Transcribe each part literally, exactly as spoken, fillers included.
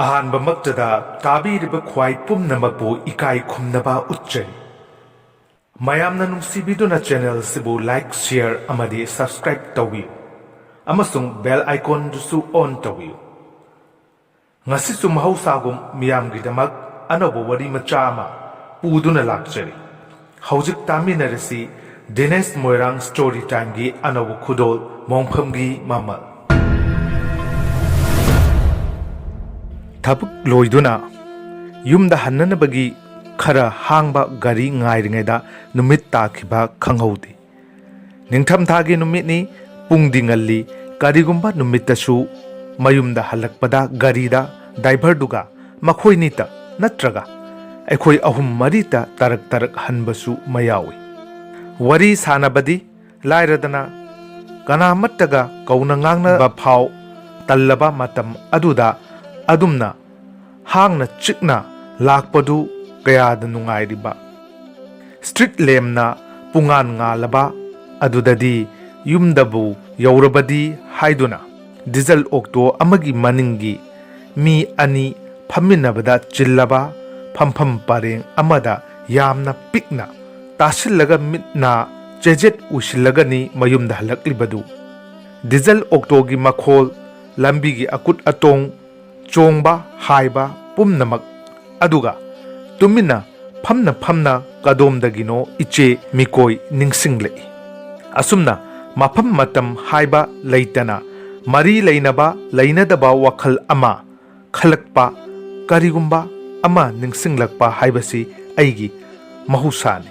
ꯑꯍꯥꯟꯕꯃꯛꯇꯗ ꯇꯥꯕꯤꯔꯤꯕ ꯈ꯭ꯋꯥꯏ ꯄꯨꯝꯅꯃꯛꯄꯨ ꯏꯀꯥꯏ ꯈꯨꯝꯅꯕ ꯎꯠꯆꯔꯤ꯫ ꯃꯌꯥꯝꯅ ꯅꯨꯡꯁꯤꯕꯤꯗꯨꯅ ꯆꯦꯅꯦꯜꯁꯤꯕꯨ ꯂꯥꯏꯛ, ꯁꯤꯌꯔ ꯑꯃꯗꯤ ꯁꯕꯁꯀ꯭ꯔꯥꯏꯕ ꯇꯧꯕꯤꯌꯨ, ꯑꯃꯁꯨꯡ ꯕꯦꯜ ꯑꯥꯏꯀꯣꯟꯗꯨꯁꯨ ꯑꯣꯟ ꯇꯧꯕꯤꯌꯨ꯫ ꯉꯁꯤꯁꯨ ꯃꯍꯧꯁꯥꯒꯨꯝ ꯃꯤꯌꯥꯝꯒꯤꯗꯃꯛ ꯑꯅꯧꯕ ꯋꯥꯔꯤ ꯃꯆꯥ ꯑꯃ ꯄꯨꯗꯨꯅ ꯂꯥꯛꯆꯔꯤ꯫ ꯍꯧꯖꯤꯛ ꯇꯥꯃꯤꯟꯅꯔꯁꯤ ꯗꯤꯅꯦꯁ ꯃꯣꯏꯔꯥꯡ ꯁ꯭ꯇꯣꯔꯤ ꯇꯥꯏꯝꯒꯤ ꯑꯅꯧꯕ ꯈꯨꯗꯣꯜ, ꯃꯣꯡꯐꯝꯒꯤ ꯃꯃꯜ꯫ ꯊꯕꯛ ꯂꯣꯏꯗꯨꯅ ꯌꯨꯝꯗ ꯍꯟꯅꯅꯕꯒꯤ ꯈꯔ ꯍꯥꯡꯕ ꯒꯥꯔꯤ ꯉꯥꯏꯔꯤꯉꯩꯗ ꯅꯨꯃꯤꯠ ꯇꯥꯈꯤꯕ ꯈꯪꯍꯧꯗꯦ꯫ ꯅꯤꯡꯊꯝꯊꯥꯒꯤ ꯅꯨꯃꯤꯠꯅꯤ, ꯄꯨꯡꯗꯤ ꯉꯜꯂꯤ꯫ ꯀꯔꯤꯒꯨꯝꯕ ꯅꯨꯃꯤꯠꯇꯁꯨ ꯃꯌꯨꯝꯗ ꯍꯜꯂꯛꯄꯗ ꯒꯥꯔꯤꯗ ꯗ꯭ꯔꯥꯏꯚꯔꯗꯨꯒ ꯃꯈꯣꯏꯅꯤꯇ ꯅꯠꯇ꯭ꯔꯒ ꯑꯩꯈꯣꯏ ꯑꯍꯨꯝ ꯃꯔꯤꯇ ꯇꯔꯛ ꯇꯔꯛ ꯍꯟꯕꯁꯨ ꯃꯌꯥꯎꯏ꯫ ꯋꯥꯔꯤ ꯁꯥꯟꯅꯕꯗꯤ ꯂꯥꯏꯔꯗꯅ, ꯀꯅꯥꯃꯠꯇꯒ ꯀꯧꯅ ꯉꯥꯡꯅꯕ ꯐꯥꯎ ꯇꯜꯂꯕ ꯃꯇꯝ ꯑꯗꯨꯗ ꯑꯗꯨꯝꯅ ꯍꯥꯡꯅ ꯆꯤꯛꯅ ꯂꯥꯛꯄꯗꯨ ꯀꯌꯥꯗ ꯅꯨꯡꯉꯥꯏꯔꯤꯕ꯫ ꯁ꯭ꯇ꯭ꯔꯤꯠ ꯂꯦꯝꯅ ꯄꯨꯡꯉꯥꯟ ꯉꯥꯜꯂꯕ ꯑꯗꯨꯗꯗꯤ ꯌꯨꯝꯗꯕꯨ ꯌꯧꯔꯕꯗꯤ ꯍꯥꯏꯗꯨꯅ ꯗꯤꯖꯜ ꯑꯣꯛꯇꯣ ꯑꯃꯒꯤ ꯃꯅꯤꯡꯒꯤ ꯃꯤ ꯑꯅꯤ ꯐꯝꯃꯤꯟꯅꯕꯗ ꯆꯤꯜꯂꯕ ꯐꯝꯐꯝ ꯄꯔꯦꯡ ꯑꯃꯗ ꯌꯥꯝꯅ ꯄꯤꯛꯅ ꯇꯥꯁꯤꯜꯂꯒ ꯃꯤꯠ ꯅꯥ ꯆꯦꯖꯦꯠ ꯎꯏꯁꯤꯜꯂꯒꯅꯤ ꯃꯌꯨꯝꯗ ꯍꯜꯂꯛꯂꯤꯕꯗꯨ꯫ ꯗꯤꯖꯜ ꯑꯣꯛꯇꯣꯒꯤ ꯃꯈꯣꯜ, ꯂꯝꯕꯤꯒꯤ ꯑꯀꯨꯠ ꯑꯇꯣꯡ, ꯆꯣꯡꯕ ꯍꯥꯏꯕ ꯄꯨꯝꯅꯃꯛ, ꯑꯗꯨꯒ ꯇꯨꯃꯤꯟꯅ ꯐꯝꯅ ꯐꯝꯅ ꯀꯗꯣꯝꯗꯒꯤꯅꯣ ꯏꯆꯦ ꯃꯤꯀꯣꯏ ꯅꯤꯡꯁꯤꯡꯂꯛꯏ꯫ ꯑꯁꯨꯝꯅ ꯃꯐꯝ ꯃꯇꯝ ꯍꯥꯏꯕ ꯂꯩꯇꯅ ꯃꯔꯤ ꯂꯩꯅꯕ ꯂꯩꯅꯗꯕ ꯋꯥꯈꯜ ꯑꯃ ꯈꯜꯂꯛꯄ, ꯀꯔꯤꯒꯨꯝꯕ ꯑꯃ ꯅꯤꯡꯁꯤꯡꯂꯛꯄ ꯍꯥꯏꯕꯁꯤ ꯑꯩꯒꯤ ꯃꯍꯧꯁꯥꯅꯤ꯫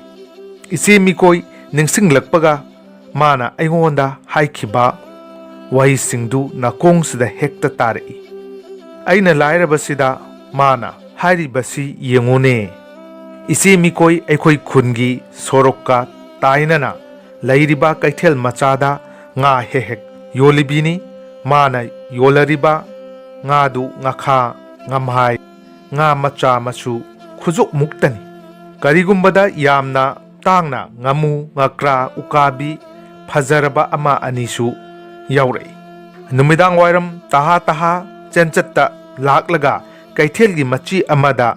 ꯏꯆꯦ ꯃꯤꯀꯣꯏ ꯅꯤꯡꯁꯤꯡꯂꯛꯄꯒ ꯃꯥꯅ ꯑꯩꯉꯣꯟꯗ ꯍꯥꯏꯈꯤꯕ ꯋꯥꯍꯩꯁꯤꯡꯗꯨ ꯅꯥꯀꯣꯡꯁꯤꯗ ꯍꯦꯛꯇ ꯇꯥꯔꯛꯏ꯫ ꯑꯩꯅ ꯂꯥꯏꯔꯕꯁꯤꯗ ꯃꯥꯅ ꯍꯥꯏꯔꯤꯕꯁꯤ ꯌꯦꯡꯉꯨꯅꯦ꯫ ꯏꯆꯦ ꯃꯤꯀꯣꯏ ꯑꯩꯈꯣꯏ ꯈꯨꯟꯒꯤ ꯁꯣꯔꯣꯛꯀ ꯇꯥꯏꯅꯅ ꯂꯩꯔꯤꯕ ꯀꯩꯊꯦꯜ ꯃꯆꯥꯗ ꯉꯥ ꯍꯦꯛ ꯍꯦꯛ ꯌꯣꯜꯂꯤꯕꯤꯅꯤ꯫ ꯃꯥꯅ ꯌꯣꯜꯂꯔꯤꯕ ꯉꯥꯗꯨ ꯉꯥꯈꯥ, ꯉꯝꯍꯥꯏ, ꯉꯥ ꯃꯆꯥ ꯃꯁꯨ ꯈꯨꯖꯣꯞꯃꯨꯛꯇꯅꯤ꯫ ꯀꯔꯤꯒꯨꯝꯕꯗ ꯌꯥꯝꯅ ꯇꯥꯡꯅ ꯉꯥꯃꯨ, ꯉꯥꯀ꯭ꯔꯥ, ꯎꯀꯥꯕꯤ ꯐꯖꯔꯕ ꯑꯃ ꯑꯅꯤꯁꯨ ꯌꯥꯎꯔꯛꯏ꯫ ꯅꯨꯃꯤꯗꯥꯡ ꯋꯥꯏꯔꯝ ꯇꯍꯥ ꯇꯍꯥ ꯆꯦꯟꯆꯠꯇ ꯂꯥꯛꯂꯒ ꯀꯩꯊꯦꯜꯒꯤ ꯃꯆꯤ ꯑꯃꯗ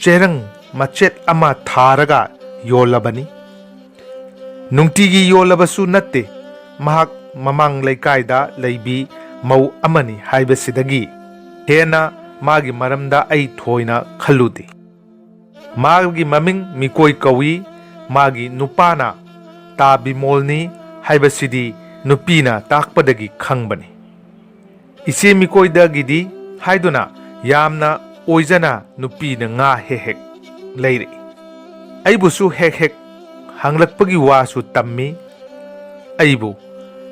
ꯆꯦꯔꯪ ꯃꯆꯦꯠ ꯑꯃ ꯊꯥꯔꯒ ꯌꯣꯜꯂꯕꯅꯤ꯫ ꯅꯨꯡꯇꯤꯒꯤ ꯌꯣꯜꯂꯕꯁꯨ ꯅꯠꯇꯦ, ꯃꯍꯥꯛ ꯃꯃꯥꯡ ꯂꯩꯀꯥꯏꯗ ꯂꯩꯕꯤ ꯃꯧ ꯑꯃꯅꯤ ꯍꯥꯏꯕꯁꯤꯗꯒꯤ ꯍꯦꯟꯅ ꯃꯥꯒꯤ ꯃꯔꯝꯗ ꯑꯩ ꯊꯣꯏꯅ ꯈꯜꯂꯨꯗꯦ꯫ ꯃꯥꯒꯤ ꯃꯃꯤꯡ ꯃꯤꯀꯣꯏ ꯀꯧꯏ꯫ ꯃꯥꯒꯤ ꯅꯨꯄꯥꯅ ꯇꯥ ꯕꯤꯃꯣꯜꯅꯤ ꯍꯥꯏꯕꯁꯤꯗꯤ ꯅꯨꯄꯤꯅ ꯇꯥꯛꯄꯗꯒꯤ ꯈꯪꯕꯅꯤ꯫ ꯏꯆꯦ ꯃꯤꯀꯣꯏꯗꯒꯤꯗꯤ ꯍꯥꯏꯗꯨꯅ ꯌꯥꯝꯅ ꯑꯣꯏꯖꯅ ꯅꯨꯄꯤꯅ ꯉꯥ ꯍꯦꯛ ꯍꯦꯛ ꯂꯩꯔꯛꯏ꯫ ꯑꯩꯕꯨꯁꯨ ꯍꯦꯛ ꯍꯦꯛ ꯍꯪꯂꯛꯄꯒꯤ ꯋꯥꯁꯨ ꯇꯝꯃꯤ꯫ ꯑꯩꯕꯨ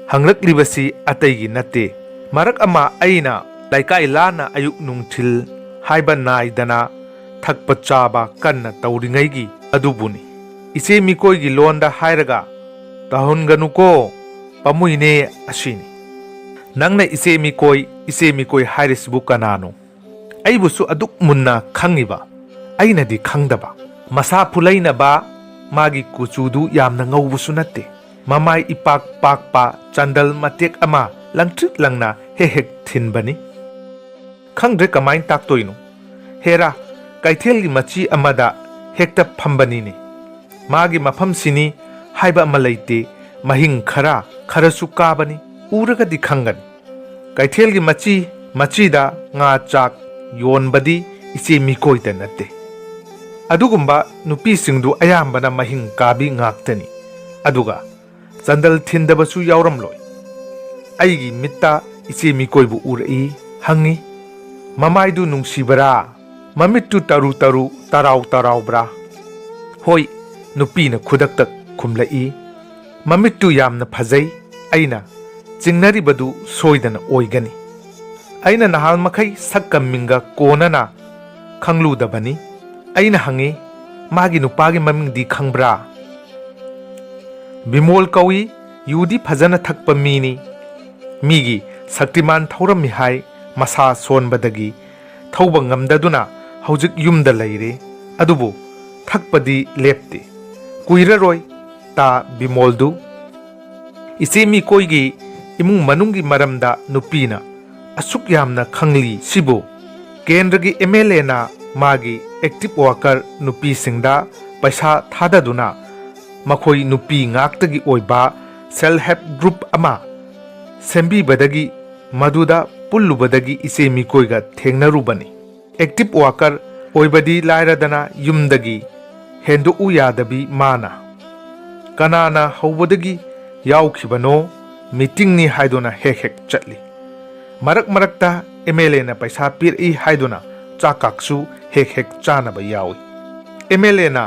ꯍꯪꯂꯛꯂꯤꯕꯁꯤ ꯑꯇꯩꯒꯤ ꯅꯠꯇꯦ, ꯃꯔꯛ ꯑꯃ ꯑꯩꯅ ꯂꯩꯀꯥꯏ ꯂꯥꯟꯅ ꯑꯌꯨꯛ ꯅꯨꯡꯊꯤꯜ ꯍꯥꯏꯕ ꯅꯥꯏꯗꯅ ꯊꯛꯄ ꯆꯥꯕ ꯀꯟꯅ ꯇꯧꯔꯤꯉꯩꯒꯤ ꯑꯗꯨꯕꯨꯅꯤ꯫ ꯏꯆꯦ ꯃꯤꯀꯣꯏꯒꯤ ꯂꯣꯟꯗ ꯍꯥꯏꯔꯒ, "ꯇꯧꯍꯟꯒꯅꯨꯀꯣ, ꯄꯥꯝꯃꯨꯏꯅꯦ ꯑꯁꯤꯅꯤ꯫ ꯅꯪꯅ ꯏꯆꯦ ꯃꯤꯀꯣꯏ, ꯏꯆꯦ ꯃꯤꯀꯣꯏ ꯍꯥꯏꯔꯤꯁꯤꯕꯨ ꯀꯅꯥꯅꯣ?" ꯑꯩꯕꯨꯁꯨ ꯑꯗꯨꯛ ꯃꯨꯟꯅ ꯈꯪꯉꯤꯕ, ꯑꯩꯅꯗꯤ ꯈꯪꯗꯕ꯫ ꯃꯁꯥ ꯐꯨꯂꯩꯅꯕ, ꯃꯥꯒꯤ ꯀꯨꯆꯨꯗꯨ ꯌꯥꯝꯅ ꯉꯧꯕꯁꯨ ꯅꯠꯇꯦ꯫ ꯃꯃꯥꯏ ꯏꯄꯥꯛ ꯄꯥꯛꯄ ꯆꯥꯟꯗꯜ ꯃꯇꯦꯛ ꯑꯃ ꯂꯪꯇ꯭ꯔꯤꯛ ꯂꯪꯅ ꯍꯦꯛ ꯍꯦꯛ ꯊꯤꯟꯕꯅꯤ꯫ ꯈꯪꯗ꯭ꯔꯦ ꯀꯃꯥꯏꯅ ꯇꯥꯛꯇꯣꯏꯅꯣ꯫ ꯍꯦꯔꯥ, ꯀꯩꯊꯦꯜꯒꯤ ꯃꯆꯤ ꯑꯃꯗ ꯍꯦꯛꯇ ꯐꯝꯕꯅꯤꯅꯦ꯫ ꯃꯥꯒꯤ ꯃꯐꯝꯁꯤꯅꯤ ꯍꯥꯏꯕ ꯑꯃ ꯂꯩꯇꯦ꯫ ꯃꯍꯤꯡ ꯈꯔ ꯈꯔꯁꯨ ꯀꯥꯕꯅꯤ, ꯎꯔꯒꯗꯤ ꯈꯪꯒꯅꯤ꯫ ꯀꯩꯊꯦꯜꯒꯤ ꯃꯆꯤ ꯃꯆꯤꯗ ꯉꯥ ꯆꯥꯛ ꯌꯣꯟꯕꯗꯤ ꯏꯆꯦ ꯃꯤꯀꯣꯏꯗ ꯅꯠꯇꯦ꯫ ꯑꯗꯨꯒꯨꯝꯕ ꯅꯨꯄꯤꯁꯤꯡꯗꯨ ꯑꯌꯥꯝꯕꯅ ꯃꯍꯤꯡ ꯀꯥꯕꯤ ꯉꯥꯛꯇꯅꯤ꯫ ꯑꯗꯨꯒ ꯆꯥꯟꯗꯜ ꯊꯤꯟꯗꯕꯁꯨ ꯌꯥꯎꯔꯝꯂꯣꯏ꯫ ꯑꯩꯒꯤ ꯃꯤꯠꯇ ꯏꯆꯦ ꯃꯤꯀꯣꯏꯕꯨ ꯎꯔꯛꯏ, ꯍꯪꯉꯤ, "ꯃꯃꯥꯏꯗꯨ ꯅꯨꯡꯁꯤꯕꯔꯥ? ꯃꯃꯤꯠꯇꯨ ꯇꯔꯨ ꯇꯔꯨ ꯇꯔꯥꯎ ꯇꯔꯥꯎꯕ꯭ꯔꯥ?" "ꯍꯣꯏ," ꯅꯨꯄꯤꯅ ꯈꯨꯗꯛꯇ ꯈꯨꯝꯂꯛꯏ, "ꯃꯃꯤꯠꯇꯨ ꯌꯥꯝꯅ ꯐꯖꯩ꯫ ꯑꯩꯅ ꯆꯤꯡꯅꯔꯤꯕꯗꯨ ꯁꯣꯏꯗꯅ ꯑꯣꯏꯒꯅꯤ꯫ ꯑꯩꯅ ꯅꯍꯥꯟ ꯃꯈꯩ ꯁꯛꯀ ꯃꯤꯡꯒ ꯀꯣꯟꯅꯅ ꯈꯪꯂꯨꯗꯕꯅꯤ꯫" ꯑꯩꯅ ꯍꯪꯉꯤ, "ꯃꯥꯒꯤ ꯅꯨꯄꯥꯒꯤ ꯃꯃꯤꯡꯗꯤ ꯈꯪꯕ꯭ꯔꯥ?" "ꯕꯤꯃꯣꯜ ꯀꯧꯏ, ꯌꯨꯗꯤ ꯐꯖꯅ ꯊꯛꯄ ꯃꯤꯅꯤ꯫ ꯃꯤꯒꯤ ꯁꯛꯇꯤꯃꯥꯟ ꯊꯧꯔꯝꯃꯤ ꯍꯥꯏ, ꯃꯁꯥ ꯁꯣꯟꯕꯗꯒꯤ ꯊꯧꯕ ꯉꯝꯗꯗꯨꯅ ꯍꯧꯖꯤꯛ ꯌꯨꯝꯗ ꯂꯩꯔꯦ꯫ ꯑꯗꯨꯕꯨ ꯊꯛꯄꯗꯤ ꯂꯦꯞꯇꯦ꯫ ꯀꯨꯏꯔꯔꯣꯏ ꯇꯥ ꯕꯤꯃꯣꯜꯗꯨ ꯏꯆꯦ ꯃꯤꯀꯣꯏꯒꯤ ꯏꯃꯨꯡ ꯃꯅꯨꯡꯒꯤ ꯃꯔꯝꯗ ꯅꯨꯄꯤꯅ ꯑꯁꯨꯛ ꯌꯥꯝꯅ ꯈꯪꯂꯤ ꯁꯤꯕꯨ ꯀꯦꯟꯗ꯭ꯔꯒꯤ ꯑꯦꯝ ꯑꯦꯜ ꯑꯦꯅ ꯃꯥꯒꯤ ꯑꯦꯛꯇꯤꯚ ꯋꯥꯔꯀꯔ ꯅꯨꯄꯤꯁꯤꯡꯗ ꯄꯩꯁꯥ ꯊꯥꯗꯗꯨꯅ ꯃꯈꯣꯏ ꯅꯨꯄꯤ ꯉꯥꯛꯇꯒꯤ ꯑꯣꯏꯕ ꯁꯦꯜꯐ ꯍꯦꯜꯞ ꯒ꯭ꯔꯨꯞ ꯑꯃ ꯁꯦꯝꯕꯤꯕꯗꯒꯤ ꯃꯗꯨꯗ ꯄꯨꯜꯂꯨꯕꯗꯒꯤ ꯏꯆꯦ ꯃꯤꯀꯣꯏꯒ ꯊꯦꯡꯅꯔꯨꯕꯅꯤ꯫ ꯑꯦꯛꯇꯤꯚ ꯋꯥꯔꯀꯔ ꯑꯣꯏꯕꯗꯤ ꯂꯥꯏꯔꯗꯅ ꯌꯨꯝꯗꯒꯤ ꯍꯦꯟꯗꯣꯛꯎ ꯌꯥꯗꯕꯤ ꯃꯥꯅ꯫ ꯀꯅꯥꯅ ꯍꯧꯕꯗꯒꯤ ꯌꯥꯎꯈꯤꯕꯅꯣ? ꯃꯤꯇꯤꯡꯅꯤ ꯍꯥꯏꯗꯨꯅ ꯍꯦꯛ ꯍꯦꯛ ꯆꯠꯂꯤ꯫ ꯃꯔꯛ ꯃꯔꯛꯇ ꯑꯦꯝ ꯑꯦꯜ ꯑꯦꯅ ꯄꯩꯁꯥ ꯄꯤꯔꯛꯏ ꯍꯥꯏꯗꯨꯅ ꯆꯥꯛꯀꯥꯛꯁꯨ ꯍꯦꯛ ꯍꯦꯛ ꯆꯥꯅꯕ ꯌꯥꯎꯏ꯫ ꯑꯦꯝ ꯑꯦꯜ ꯑꯦꯅ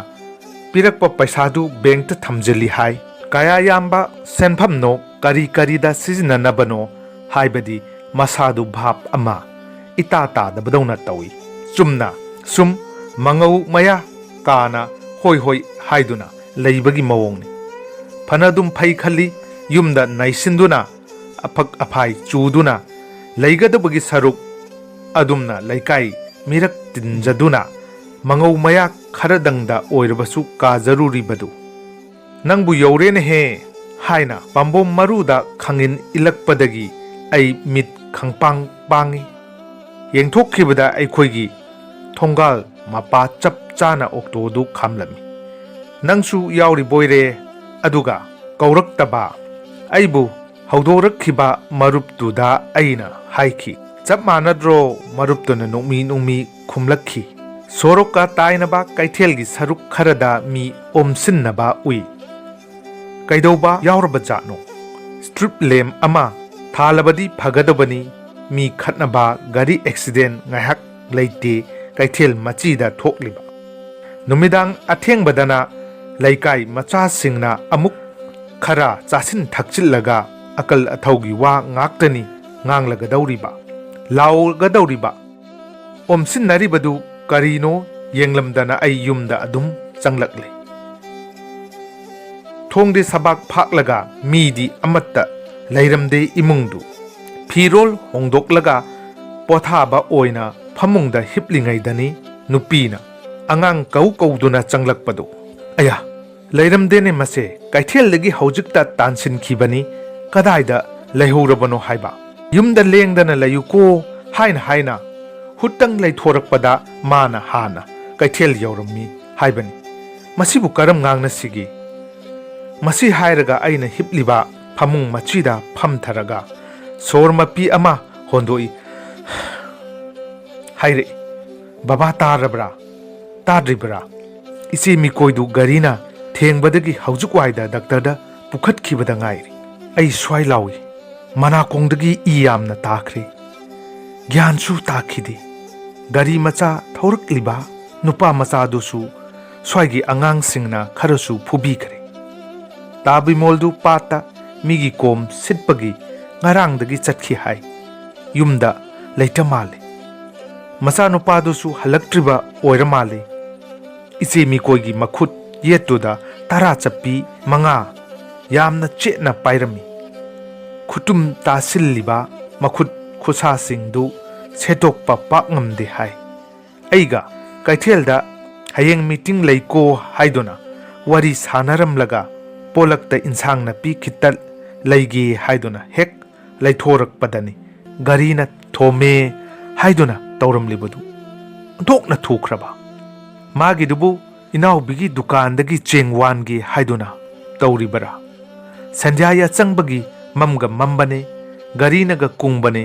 ꯄꯤꯔꯛꯄ ꯄꯩꯁꯥꯗꯨ ꯕꯦꯡꯛꯇ ꯊꯝꯖꯤꯜꯂꯤ ꯍꯥꯏ꯫ ꯀꯌꯥ ꯌꯥꯝꯕ ꯁꯦꯟꯐꯝꯅꯣ, ꯀꯔꯤ ꯀꯔꯤꯗ ꯁꯤꯖꯤꯟꯅꯅꯕꯅꯣ ꯍꯥꯏꯕꯗꯤ ꯃꯁꯥꯗꯨ ꯚꯥꯞ ꯑꯃ ꯏꯇꯥ ꯇꯥꯗꯕꯗꯧꯅ ꯇꯧꯏ꯫ ꯆꯨꯝꯅ ꯁꯨꯝ ꯃꯉꯧ ꯃꯌꯥ ꯀꯥꯅ ꯍꯣꯏ ꯍꯣꯏ ꯍꯥꯏꯗꯨꯅ ꯂꯩꯕꯒꯤ ꯃꯑꯣꯡꯅꯤ꯫ ꯐꯅꯗꯨꯝ ꯐꯩ ꯈꯜꯂꯤ, ꯌꯨꯝꯗ ꯅꯩꯁꯤꯟꯗꯨꯅ ꯑꯐꯛ ꯑꯐꯥꯏ ꯆꯨꯗꯨꯅ ꯂꯩꯒꯗꯕꯒꯤ ꯁꯔꯨꯛ ꯑꯗꯨꯝꯅ ꯂꯩꯀꯥꯏ ꯃꯤꯔꯛ ꯇꯤꯟꯖꯗꯨꯅ ꯃꯉꯧ ꯃꯌꯥ ꯈꯔꯗꯪꯗ ꯑꯣꯏꯔꯕꯁꯨ ꯀꯥꯖꯔꯨꯔꯤꯕꯗꯨ꯫ "ꯅꯪꯕꯨ ꯌꯧꯔꯦꯅꯦꯍꯦ" ꯍꯥꯏꯅ ꯄꯥꯝꯕꯣꯝ ꯃꯔꯨꯗ ꯈꯥꯡꯉꯤꯟ ꯏꯜꯂꯛꯄꯗꯒꯤ ꯑꯩ ꯃꯤꯠ ꯈꯪꯄꯥꯡ ꯄꯥꯡꯉꯤ꯫ ꯌꯦꯡꯊꯣꯛꯈꯤꯕꯗ ꯑꯩꯈꯣꯏꯒꯤ ꯊꯣꯡꯒꯥꯜ ꯃꯄꯥ ꯆꯞ ꯆꯥꯅ ꯑꯣꯛꯇꯣꯗꯨ ꯈꯥꯝꯂꯝꯃꯤ꯫ "ꯅꯪꯁꯨ ꯌꯥꯎꯔꯤꯕꯣꯏꯔꯦ, ꯑꯗꯨꯒ ꯀꯧꯔꯛꯇꯕ?" ꯑꯩꯕꯨ ꯍꯧꯗꯣꯔꯛꯈꯤꯕ ꯃꯔꯨꯞꯇꯨꯗ ꯑꯩꯅ ꯍꯥꯏꯈꯤ꯫ "ꯆꯞ ꯃꯥꯟꯅꯗ꯭ꯔꯣ?" ꯃꯔꯨꯞꯇꯨꯅ ꯅꯣꯛꯃꯤ ꯅꯣꯛꯃꯤ ꯈꯨꯝꯂꯛꯈꯤ꯫ ꯁꯣꯔꯣꯛꯀ ꯇꯥꯏꯅꯕ ꯀꯩꯊꯦꯜꯒꯤ ꯁꯔꯨꯛ ꯈꯔꯗ ꯃꯤ ꯑꯣꯝꯁꯤꯟꯅꯕ ꯎꯏ꯫ ꯀꯩꯗꯧꯕ ꯌꯥꯎꯔꯕꯖꯥꯠꯅꯣ? ꯁ꯭ꯇ꯭ꯔꯤꯞ ꯂꯦꯝꯞ ꯑꯃ ꯊꯥꯜꯂꯕꯗꯤ ꯐꯒꯗꯕꯅꯤ꯫ ꯃꯤ ꯈꯠꯅꯕ, ꯒꯥꯔꯤ ꯑꯦꯛꯁꯤꯗꯦꯟ ꯉꯥꯏꯍꯥꯛ ꯂꯩꯇꯦ ꯀꯩꯊꯦꯜ ꯃꯆꯤꯗ ꯊꯣꯛꯂꯤꯕ꯫ ꯅꯨꯃꯤꯗꯥꯡ ꯑꯊꯦꯡꯕꯗꯅ ꯂꯩꯀꯥꯏ ꯃꯆꯥꯁꯤꯡꯅ ꯑꯃꯨꯛ ꯈꯔ ꯆꯥꯁꯤꯟ ꯊꯛꯆꯤꯜꯂꯒ ꯑꯀꯜ ꯑꯊꯧꯒꯤ ꯋꯥ ꯉꯥꯛꯇꯅꯤ ꯉꯥꯡꯂꯒꯗꯧꯔꯤꯕ, ꯂꯥꯎꯒꯗꯧꯔꯤꯕ꯫ ꯑꯣꯝꯁꯤꯟꯅꯔꯤꯕꯗꯨ ꯀꯔꯤꯅꯣ ꯌꯦꯡꯂꯝꯗꯅ ꯑꯩ ꯌꯨꯝꯗ ꯑꯗꯨꯝ ꯆꯪꯂꯛꯂꯦ꯫ ꯊꯣꯡꯗꯤ ꯁꯕꯥꯛ ꯐꯥꯛꯂꯒ ꯃꯤꯗꯤ ꯑꯃꯠꯇ ꯂꯩꯔꯝꯗꯦ ꯏꯃꯨꯡꯗꯨ꯫ ꯐꯤꯔꯣꯜ ꯍꯣꯡꯗꯣꯛꯂꯒ ꯄꯣꯊꯥꯕ ꯑꯣꯏꯅ ꯐꯃꯨꯡꯗ ꯍꯤꯞꯂꯤꯉꯩꯗꯅꯤ ꯅꯨꯄꯤꯅ ꯑꯉꯥꯡ ꯀꯧ ꯀꯧꯗꯨꯅ ꯆꯪꯂꯛꯄꯗꯨ꯫ "ꯑꯌꯥ, ꯂꯩꯔꯝꯗꯦꯅꯦ ꯃꯁꯦ, ꯀꯩꯊꯦꯜꯗꯒꯤ ꯍꯧꯖꯤꯛꯇ ꯇꯥꯟꯁꯤꯟꯈꯤꯕꯅꯤ, ꯀꯗꯥꯏꯗ ꯂꯩꯍꯧꯔꯕꯅꯣ ꯍꯥꯏꯕ? ꯌꯨꯝꯗ ꯂꯦꯡꯗꯅ ꯂꯩꯌꯨꯀꯣ" ꯍꯥꯏꯅ ꯍꯥꯏꯅ ꯍꯨꯠꯇꯪ ꯂꯩꯊꯣꯔꯛꯄꯗ ꯃꯥꯅ ꯍꯥꯟꯅ ꯀꯩꯊꯦꯜ ꯌꯧꯔꯝꯃꯤ ꯍꯥꯏꯕꯅꯤ꯫ ꯃꯁꯤꯕꯨ ꯀꯔꯝ ꯉꯥꯡꯅꯁꯤꯒꯦ? ꯃꯁꯤ ꯍꯥꯏꯔꯒ ꯑꯩꯅ ꯍꯤꯞꯂꯤꯕ ꯐꯃꯨꯡ ꯃꯆꯤꯗ ꯐꯝꯊꯔꯒ ꯁꯣꯔ ꯃꯄꯤ ꯑꯃ ꯍꯣꯟꯗꯣꯛꯏ꯫ ꯍꯥꯏꯔꯛꯏ, "ꯕꯕꯥ ꯇꯥꯔꯕ꯭ꯔꯥ? ꯇꯥꯗ꯭ꯔꯤꯕ꯭ꯔꯥ? ꯏꯆꯦ ꯃꯤꯀꯣꯏꯗꯨ ꯒꯥꯔꯤꯅ ꯊꯦꯡꯕꯗꯒꯤ ꯍꯧꯖꯤꯛ ꯋꯥꯏꯗ ꯗꯥꯛꯇꯔꯗ ꯄꯨꯈꯠꯈꯤꯕꯗ ꯉꯥꯏꯔꯤ꯫" ꯑꯩ ꯁ꯭ꯋꯥꯏ ꯂꯥꯎꯏ꯫ ꯃꯅꯥꯀꯣꯡꯗꯒꯤ ꯏ ꯌꯥꯝꯅ ꯇꯥꯈ꯭ꯔꯦ꯫ ꯒ꯭ꯌꯥꯟꯁꯨ ꯇꯥꯈꯤꯗꯦ꯫ ꯒꯥꯔꯤ ꯃꯆꯥ ꯊꯧꯔꯛꯂꯤꯕ ꯅꯨꯄꯥ ꯃꯆꯥꯗꯨꯁꯨ ꯁ꯭ꯋꯥꯏꯒꯤ ꯑꯉꯥꯡꯁꯤꯡꯅ ꯈꯔꯁꯨ ꯐꯨꯕꯤꯈ꯭ꯔꯦ꯫ ꯇꯥ ꯕꯤꯃꯣꯜꯗꯨ ꯄꯥꯠꯇ ꯃꯤꯒꯤ ꯀꯣꯝ ꯁꯤꯠꯄꯒꯤ ꯉꯔꯥꯡꯗꯒꯤ ꯆꯠꯈꯤ ꯍꯥꯏ꯫ ꯌꯨꯝꯗ ꯂꯩꯇ ꯃꯥꯜꯂꯦ꯫ ꯃꯆꯥꯅꯨꯄꯥꯗꯨꯁꯨ ꯍꯜꯂꯛꯇ꯭ꯔꯤꯕ ꯑꯣꯏꯔ ꯃꯥꯜꯂꯦ꯫ ꯏꯆꯦ ꯃꯤꯀꯣꯏꯒꯤ ꯃꯈꯨꯠ ꯌꯦꯠꯇꯨꯗ ꯇꯔꯥ ꯆꯞꯄꯤ ꯃꯉꯥ ꯌꯥꯝꯅ ꯆꯦꯠꯅ ꯄꯥꯏꯔꯝꯃꯤ꯫ ꯈꯨꯇꯨꯝ ꯇꯥꯁꯤꯜꯂꯤꯕ ꯃꯈꯨꯠ ꯈꯨꯠꯁꯥꯁꯤꯡꯗꯨ ꯁꯦꯠꯇꯣꯛꯄ ꯄꯥꯛ ꯉꯝꯗꯦ ꯍꯥꯏ꯫ ꯑꯩꯒ ꯀꯩꯊꯦꯜꯗ ꯍꯌꯦꯡ ꯃꯤꯇꯤꯡ ꯂꯩꯀꯣ ꯍꯥꯏꯗꯨꯅ ꯋꯥꯔꯤ ꯁꯥꯟꯅꯔꯝꯂꯒ ꯄꯣꯂꯛꯇ ꯏꯟꯁꯥꯡ ꯅꯥꯄꯤ ꯈꯤꯇ ꯂꯩꯒꯦ ꯍꯥꯏꯗꯨꯅ ꯍꯦꯛ ꯂꯩꯊꯣꯔꯛꯄꯗꯅꯤ ꯒꯥꯔꯤꯅ ꯊꯣꯝꯃꯦ ꯍꯥꯏꯗꯨꯅ ꯇꯧꯔꯝꯂꯤꯕꯗꯨ ꯑꯣꯟꯊꯣꯛꯅ ꯊꯨꯈ꯭ꯔꯕ꯫ ꯃꯥꯒꯤꯗꯨꯕꯨ ꯏꯅꯥꯎꯕꯤꯒꯤ ꯗꯨꯀꯥꯟꯗꯒꯤ ꯆꯦꯡ ꯋꯥꯟꯒꯦ ꯍꯥꯏꯗꯨꯅ ꯇꯧꯔꯤꯕꯔꯥ? ꯁꯟꯙ꯭ꯌꯥ ꯌꯥꯆꯪꯕꯒꯤ ꯃꯝꯒ ꯃꯝꯕꯅꯦ, ꯒꯥꯔꯤꯅꯒ ꯀꯨꯡꯕꯅꯦ,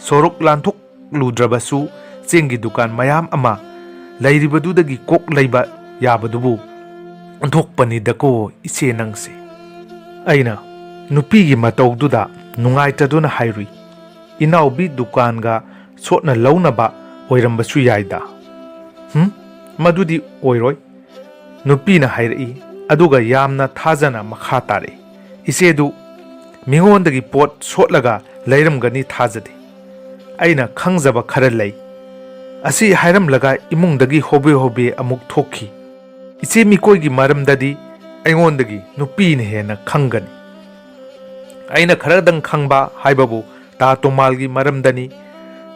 ꯁꯣꯔꯣꯛ ꯂꯥꯟꯊꯣꯛꯂꯨꯗ꯭ꯔꯕꯁꯨ ꯆꯦꯡꯒꯤ ꯗꯨꯀꯥꯟ ꯃꯌꯥꯝ ꯑꯃ ꯂꯩꯔꯤꯕꯗꯨꯗꯒꯤ ꯀꯣꯛ ꯂꯩꯕ ꯌꯥꯕꯗꯨꯕꯨ ꯑꯣꯟꯊꯣꯛꯄꯅꯤꯗꯀꯣ ꯏꯆꯦ ꯅꯪꯁꯦ꯫ ꯑꯩꯅ ꯅꯨꯄꯤꯒꯤ ꯃꯇꯧꯗꯨꯗ ꯅꯨꯡꯉꯥꯏꯇꯗꯨꯅ ꯍꯥꯏꯔꯨꯏ, "ꯏꯅꯥꯎꯕꯤ ꯗꯨꯀꯥꯟꯒ ꯁꯣꯠꯅ ꯂꯧꯅꯕ ꯑꯣꯏꯔꯝꯕꯁꯨ ꯌꯥꯏꯗ꯫" "ꯍꯨꯝ, ꯃꯗꯨꯗꯤ ꯑꯣꯏꯔꯣꯏ꯫" ꯅꯨꯄꯤꯅ ꯍꯥꯏꯔꯛꯏ, ꯑꯗꯨꯒ ꯌꯥꯝꯅ ꯊꯥꯖꯅ ꯃꯈꯥ ꯇꯥꯔꯛꯏ, "ꯏꯆꯦꯗꯨ ꯃꯤꯉꯣꯟꯗꯒꯤ ꯄꯣꯠ ꯁꯣꯠꯂꯒ ꯂꯩꯔꯝꯒꯅꯤ ꯊꯥꯖꯗꯦ꯫ ꯑꯩꯅ ꯈꯪꯖꯕ ꯈꯔ ꯂꯩ꯫" ꯑꯁꯤ ꯍꯥꯏꯔꯝꯂꯒ ꯏꯃꯨꯡꯗꯒꯤ ꯍꯣꯕꯦ ꯍꯣꯕꯦ ꯑꯃꯨꯛ ꯊꯣꯛꯈꯤ꯫ ꯏꯆꯦ ꯃꯤꯀꯣꯏꯒꯤ ꯃꯔꯝꯗꯗꯤ ꯑꯩꯉꯣꯟꯗꯒꯤ ꯅꯨꯄꯤꯅ ꯍꯦꯟꯅ ꯈꯪꯒꯅꯤ꯫ ꯑꯩꯅ ꯈꯔꯗꯪ ꯈꯪꯕ ꯍꯥꯏꯕꯕꯨ ꯇꯥ ꯇꯣꯃꯥꯜꯒꯤ ꯃꯔꯝꯗꯅꯤ꯫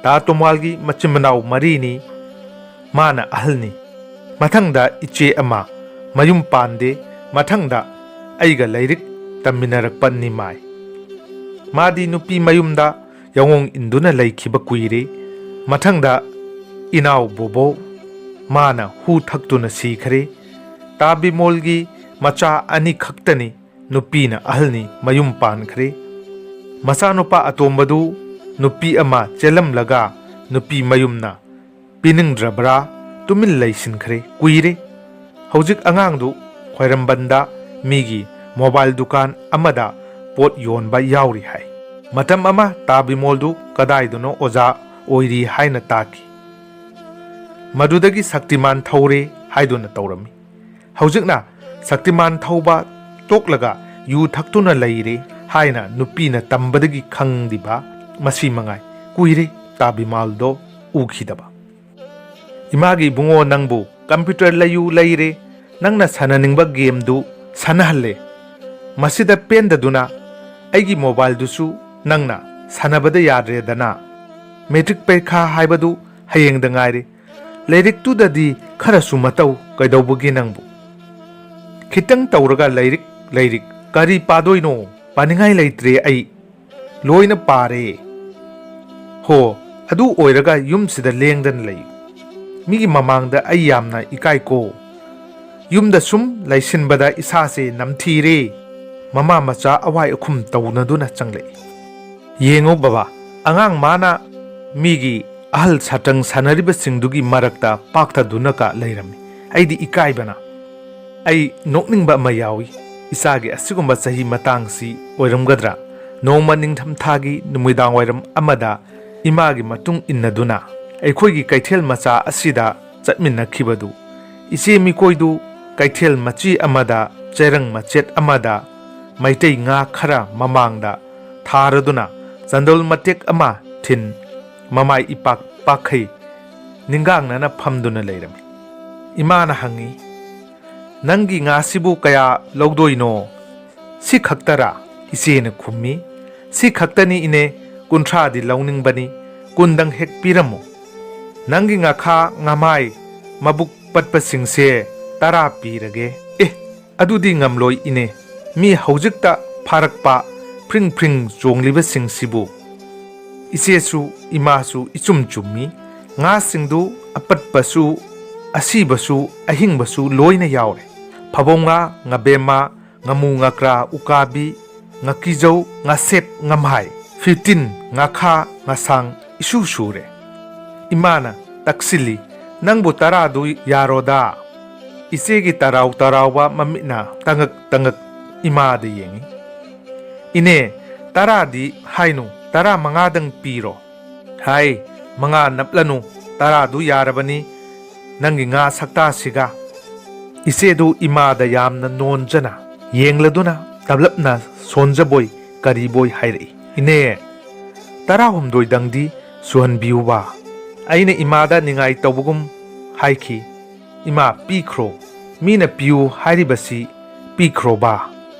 ꯇꯥ ꯇꯣꯃꯥꯜꯒꯤ ꯃꯆꯤꯟ ꯃꯅꯥꯎ ꯃꯔꯤꯅꯤ꯫ ꯃꯥꯅ ꯑꯍꯜꯅꯤ꯫ ꯃꯊꯪꯗ ꯏꯆꯦ ꯑꯃ ꯃꯌꯨꯝ ꯄꯥꯟꯗꯦ꯫ ꯃꯊꯪꯗ ꯑꯩꯒ ꯂꯥꯏꯔꯤꯛ ꯇꯝꯃꯤꯟꯅꯔꯛꯄ ꯅꯤꯃꯥꯏ꯫ ꯃꯥꯗꯤ ꯅꯨꯄꯤ ꯃꯌꯨꯝꯗ ꯌꯥꯑꯣꯡ ꯏꯟꯗꯨꯅ ꯂꯩꯈꯤꯕ ꯀꯨꯏꯔꯦ꯫ ꯃꯊꯪꯗ ꯏꯅꯥꯎ ꯕꯣꯕꯣ, ꯃꯥꯅ ꯍꯨ ꯊꯛꯇꯨꯅ ꯁꯤꯈ꯭ꯔꯦ꯫ ꯇꯥ ꯕꯤꯃꯣꯜꯒꯤ ꯃꯆꯥ ꯑꯅꯤꯈꯛꯇꯅꯤ, ꯅꯨꯄꯤꯅ ꯑꯍꯜꯅꯤ, ꯃꯌꯨꯝ ꯄꯥꯟꯈ꯭ꯔꯦ꯫ ꯃꯆꯥꯅꯨꯄꯥ ꯑꯇꯣꯝꯕꯗꯨ ꯅꯨꯄꯤ ꯑꯃ ꯆꯦꯜꯂꯝꯂꯒ ꯅꯨꯄꯤ ꯃꯌꯨꯝꯅ ꯄꯤꯅꯤꯡꯗ꯭ꯔꯕ꯭ꯔꯥ ꯇꯨꯃꯤꯟ ꯂꯩꯁꯤꯟꯈ꯭ꯔꯦ꯫ ꯀꯨꯏꯔꯦ꯫ ꯍꯧꯖꯤꯛ ꯑꯉꯥꯡꯗꯨ ꯈ꯭ꯋꯥꯏꯔꯝꯕꯟꯗ ꯃꯤꯒꯤ ꯃꯣꯕꯥꯏꯜ ꯗꯨꯀꯥꯟ ꯑꯃꯗ ꯄꯣꯠ ꯌꯣꯟꯕ ꯌꯥꯎꯔꯤ ꯍꯥꯏ꯫ ꯃꯇꯝ ꯑꯃ ꯇꯥ ꯕꯤꯃꯣꯜꯗꯨ ꯀꯗꯥꯏꯗꯅꯣ ꯑꯣꯖꯥ ꯑꯣꯏꯔꯤ ꯍꯥꯏꯅ ꯇꯥꯈꯤ꯫ ꯃꯗꯨꯗꯒꯤ ꯁꯛꯇꯤꯃꯥꯟ ꯊꯧꯔꯦ ꯍꯥꯏꯗꯨꯅ ꯇꯧꯔꯝꯃꯤ꯫ ꯍꯧꯖꯤꯛꯅ ꯁꯛꯇꯤꯃꯥꯟ ꯊꯧꯕ ꯇꯣꯛꯂꯒ ꯌꯨ ꯊꯛꯇꯨꯅ ꯂꯩꯔꯦ ꯍꯥꯏꯅ ꯅꯨꯄꯤꯅ ꯇꯝꯕꯗꯒꯤ ꯈꯪꯂꯤꯕ ꯃꯁꯤ ꯃꯉꯥꯏ꯫ ꯀꯨꯏꯔꯦ ꯇꯥ ꯕꯤꯃꯣꯜꯗꯣ ꯎꯈꯤꯗꯕ꯫ "ꯏꯃꯥꯒꯤ ꯏꯕꯨꯡꯉꯣ, ꯅꯪꯕꯨ ꯀꯝꯄ꯭ꯌꯨꯇꯔ ꯂꯩꯌꯨ ꯂꯩꯔꯦ, ꯅꯪꯅ ꯁꯥꯟꯅꯅꯤꯡꯕ ꯒꯦꯝꯗꯨ ꯁꯥꯟꯅꯍꯜꯂꯦ꯫ ꯃꯁꯤꯗ ꯄꯦꯟꯗꯗꯨꯅ ꯑꯩꯒꯤ ꯃꯣꯕꯥꯏꯜꯗꯨꯁꯨ ꯅꯪꯅ ꯁꯥꯟꯅꯕꯗ ꯌꯥꯗ꯭ꯔꯦꯗꯅ꯫ ꯃꯦꯇ꯭ꯔꯤꯛ ꯄꯔꯤꯈꯥ ꯍꯥꯏꯕꯗꯨ ꯍꯌꯦꯡꯗ ꯉꯥꯏꯔꯦ꯫ ꯂꯥꯏꯔꯤꯛꯇꯨꯗꯗꯤ ꯈꯔꯁꯨ ꯃꯇꯧ ꯀꯩꯗꯧꯕꯒꯤ ꯅꯪꯕꯨ? ꯈꯤꯇꯪ ꯇꯧꯔꯒ ꯂꯥꯏꯔꯤꯛ, ꯂꯥꯏꯔꯤꯛ, ꯀꯔꯤ ꯄꯥꯗꯣꯏꯅꯣ? ꯄꯥꯅꯤꯡꯉꯥꯏ ꯂꯩꯇ꯭ꯔꯦ ꯑꯩ꯫ ꯂꯣꯏꯅ ꯄꯥꯔꯦ꯫ ꯍꯣ, ꯑꯗꯨ ꯑꯣꯏꯔꯒ ꯌꯨꯝꯁꯤꯗ ꯂꯦꯡꯗꯅ ꯂꯩ꯫ ꯃꯤꯒꯤ ꯃꯃꯥꯡꯗ ꯑꯩ ꯌꯥꯝꯅ ꯏꯀꯥꯏꯀꯣ꯫ ꯌꯨꯝꯗ ꯁꯨꯝ ꯂꯩꯁꯤꯟꯕꯗ ꯏꯁꯥꯁꯦ ꯅꯝꯊꯤꯔꯦ꯫" ꯃꯃꯥ ꯃꯆꯥ ꯑꯋꯥꯏ ꯑꯈꯨꯝ ꯇꯧꯅꯗꯨꯅ ꯆꯪꯂꯛꯏ꯫ "ꯌꯦꯡꯉꯨ ꯕꯕꯥ, ꯑꯉꯥꯡ ꯃꯥꯅ ꯃꯤꯒꯤ ꯑꯍꯜ ꯁꯥꯇ꯭ꯔꯪ ꯁꯥꯟꯅꯔꯤꯕꯁꯤꯡꯗꯨꯒꯤ ꯃꯔꯛꯇ ꯄꯥꯛꯊꯗꯨꯅꯒ ꯂꯩꯔꯝꯃꯤ꯫ ꯑꯩꯗꯤ ꯏꯀꯥꯏꯕꯅ꯫ ꯑꯩ ꯅꯣꯛꯅꯤꯡꯕ ꯑꯃ ꯌꯥꯎꯏ꯫ ꯏꯆꯥꯒꯤ ꯑꯁꯤꯒꯨꯝꯕ ꯆꯍꯤ ꯃꯇꯥꯡꯁꯤ ꯑꯣꯏꯔꯝꯒꯗ꯭ꯔꯥ? ꯅꯣꯡꯃ ꯅꯤꯡꯊꯝꯊꯥꯒꯤ ꯅꯨꯃꯤꯗꯥꯡꯋꯥꯏꯔꯝ ꯑꯃꯗ ꯏꯃꯥꯒꯤ ꯃꯇꯨꯡ ꯏꯟꯅꯗꯨꯅ ꯑꯩꯈꯣꯏꯒꯤ ꯀꯩꯊꯦꯜ ꯃꯆꯥ ꯑꯁꯤꯗ ꯆꯠꯃꯤꯟꯅꯈꯤꯕꯗꯨ, ꯏꯆꯦ ꯃꯤꯀꯣꯏꯗꯨ ꯀꯩꯊꯦꯜ ꯃꯆꯤ ꯑꯃꯗ ꯆꯦꯔꯪ ꯃꯆꯦꯠ ꯑꯃꯗ ꯃꯩꯇꯩ ꯉꯥ ꯈꯔ ꯃꯃꯥꯡꯗ ꯊꯥꯔꯗꯨꯅ ꯆꯟꯗꯣꯜ ꯃꯇꯦꯛ ꯑꯃ ꯊꯤꯟ, ꯃꯃꯥꯏ ꯏꯄꯥꯛ ꯄꯥꯛꯈꯩ ꯅꯤꯡꯒꯥꯡꯅꯅ ꯐꯝꯗꯨꯅ ꯂꯩꯔꯝꯃꯤ꯫ ꯏꯃꯥꯅ ꯍꯪꯉꯤ, "ꯅꯪꯒꯤ ꯉꯥꯁꯤꯕꯨ ꯀꯌꯥ ꯂꯧꯗꯣꯏꯅꯣ?" "ꯁꯤ ꯈꯛꯇꯔꯥ?" ꯏꯆꯦꯅ ꯈꯨꯝꯃꯤ꯫ "ꯁꯤ ꯈꯛꯇꯅꯤ ꯏꯅꯦ, ꯀꯨꯟꯊ꯭ꯔꯥꯗꯤ ꯂꯧꯅꯤꯡꯕꯅꯤ, ꯀꯨꯟꯗꯪ ꯍꯦꯛ ꯄꯤꯔꯝꯃꯨ꯫ ꯅꯪꯒꯤ ꯉꯥꯈꯥ, ꯉꯥꯃꯥꯏ, ꯃꯕꯨꯛ ꯄꯠꯄꯁꯤꯡꯁꯦ ꯇꯔꯥ ꯄꯤꯔꯒꯦ꯫" "ꯑꯦ, ꯑꯗꯨꯗꯤ ꯉꯝꯂꯣꯏ ꯏꯅꯦ, ꯃꯤ ꯍꯧꯖꯤꯛꯇ ꯐꯥꯔꯛꯄ ꯐ꯭ꯔꯤꯡ ꯐ꯭ꯔꯤꯡ ꯆꯣꯡꯂꯤꯕꯁꯤꯡꯁꯤꯕꯨ꯫" ꯏꯆꯦꯁꯨ ꯏꯃꯥꯁꯨ ꯏꯆꯨꯝ ꯆꯨꯝꯃꯤ꯫ ꯉꯥꯁꯤꯡꯗꯨ ꯑꯄꯠꯄꯁꯨ, ꯑꯁꯤꯕꯁꯨ, ꯑꯍꯤꯡꯕꯁꯨ ꯂꯣꯏꯅ ꯌꯥꯎꯔꯦ꯫ ꯐꯕꯧ ꯉꯥ, ꯉꯥꯕꯦꯝꯃ, ꯉꯥꯃꯨ, ꯉꯥꯀ꯭ꯔꯥ, ꯎꯀꯥꯕꯤ, ꯉꯥꯀꯤꯖꯧ, ꯉꯥꯁꯦꯞ, ꯉꯝꯍꯥꯏ, ꯐꯤꯐꯇꯤꯟ, ꯉꯥꯈꯥ, ꯉꯥꯁꯥꯡ ꯏꯁꯨ ꯁꯨꯔꯦ꯫ ꯏꯃꯥꯅ ꯇꯛꯁꯤꯜꯂꯤ, "ꯅꯪꯕꯨ ꯇꯔꯥꯗꯨ ꯌꯥꯔꯣꯗꯥ?" ꯏꯆꯦꯒꯤ ꯇꯔꯥꯎ ꯇꯔꯥꯎꯕ ꯃꯃꯤꯠꯅ ꯇꯉꯛ ꯇꯉꯛ ꯏꯃꯥꯗ ꯌꯦꯡꯏ꯫ "ꯏꯅꯦ, ꯇꯔꯥꯗꯤ ꯍꯥꯏꯅꯨ, ꯇꯔꯥ ꯃꯉꯥꯗꯪ ꯄꯤꯔꯣ꯫" "ꯍꯥꯏ, ꯃꯉꯥ ꯅꯞꯂꯅꯨ, ꯇꯔꯥꯗꯨ ꯌꯥꯔꯕꯅꯤ, ꯅꯪꯒꯤ ꯉꯥ ꯁꯛꯇꯥꯁꯤꯒ꯫" ꯏꯆꯦꯗꯨ ꯏꯃꯥꯗ ꯌꯥꯝꯅ ꯅꯣꯟꯖꯅ ꯌꯦꯡꯂꯗꯨꯅ ꯇꯞꯂꯞꯅ ꯁꯣꯟꯖꯕꯣꯏ ꯀꯔꯤꯕꯣꯏ ꯍꯥꯏꯔꯛꯏ, "ꯏꯅꯦ, ꯇꯔꯥꯍꯨꯝꯗꯣꯏꯗꯪꯗꯤ ꯁꯨꯍꯟꯕꯤꯌꯨꯕ꯫" ꯑꯩꯅ ꯏꯃꯥꯗ ꯅꯤꯡꯉꯥꯏ ꯇꯧꯕꯒꯨꯝ ꯍꯥꯏꯈꯤ, "ꯏꯃꯥ, ꯄꯤꯈ꯭ꯔꯣ, ꯃꯤꯅ ꯄꯤꯌꯨ ꯍꯥꯏꯔꯤꯕꯁꯤ ꯄꯤꯈ꯭ꯔꯣꯕ꯫"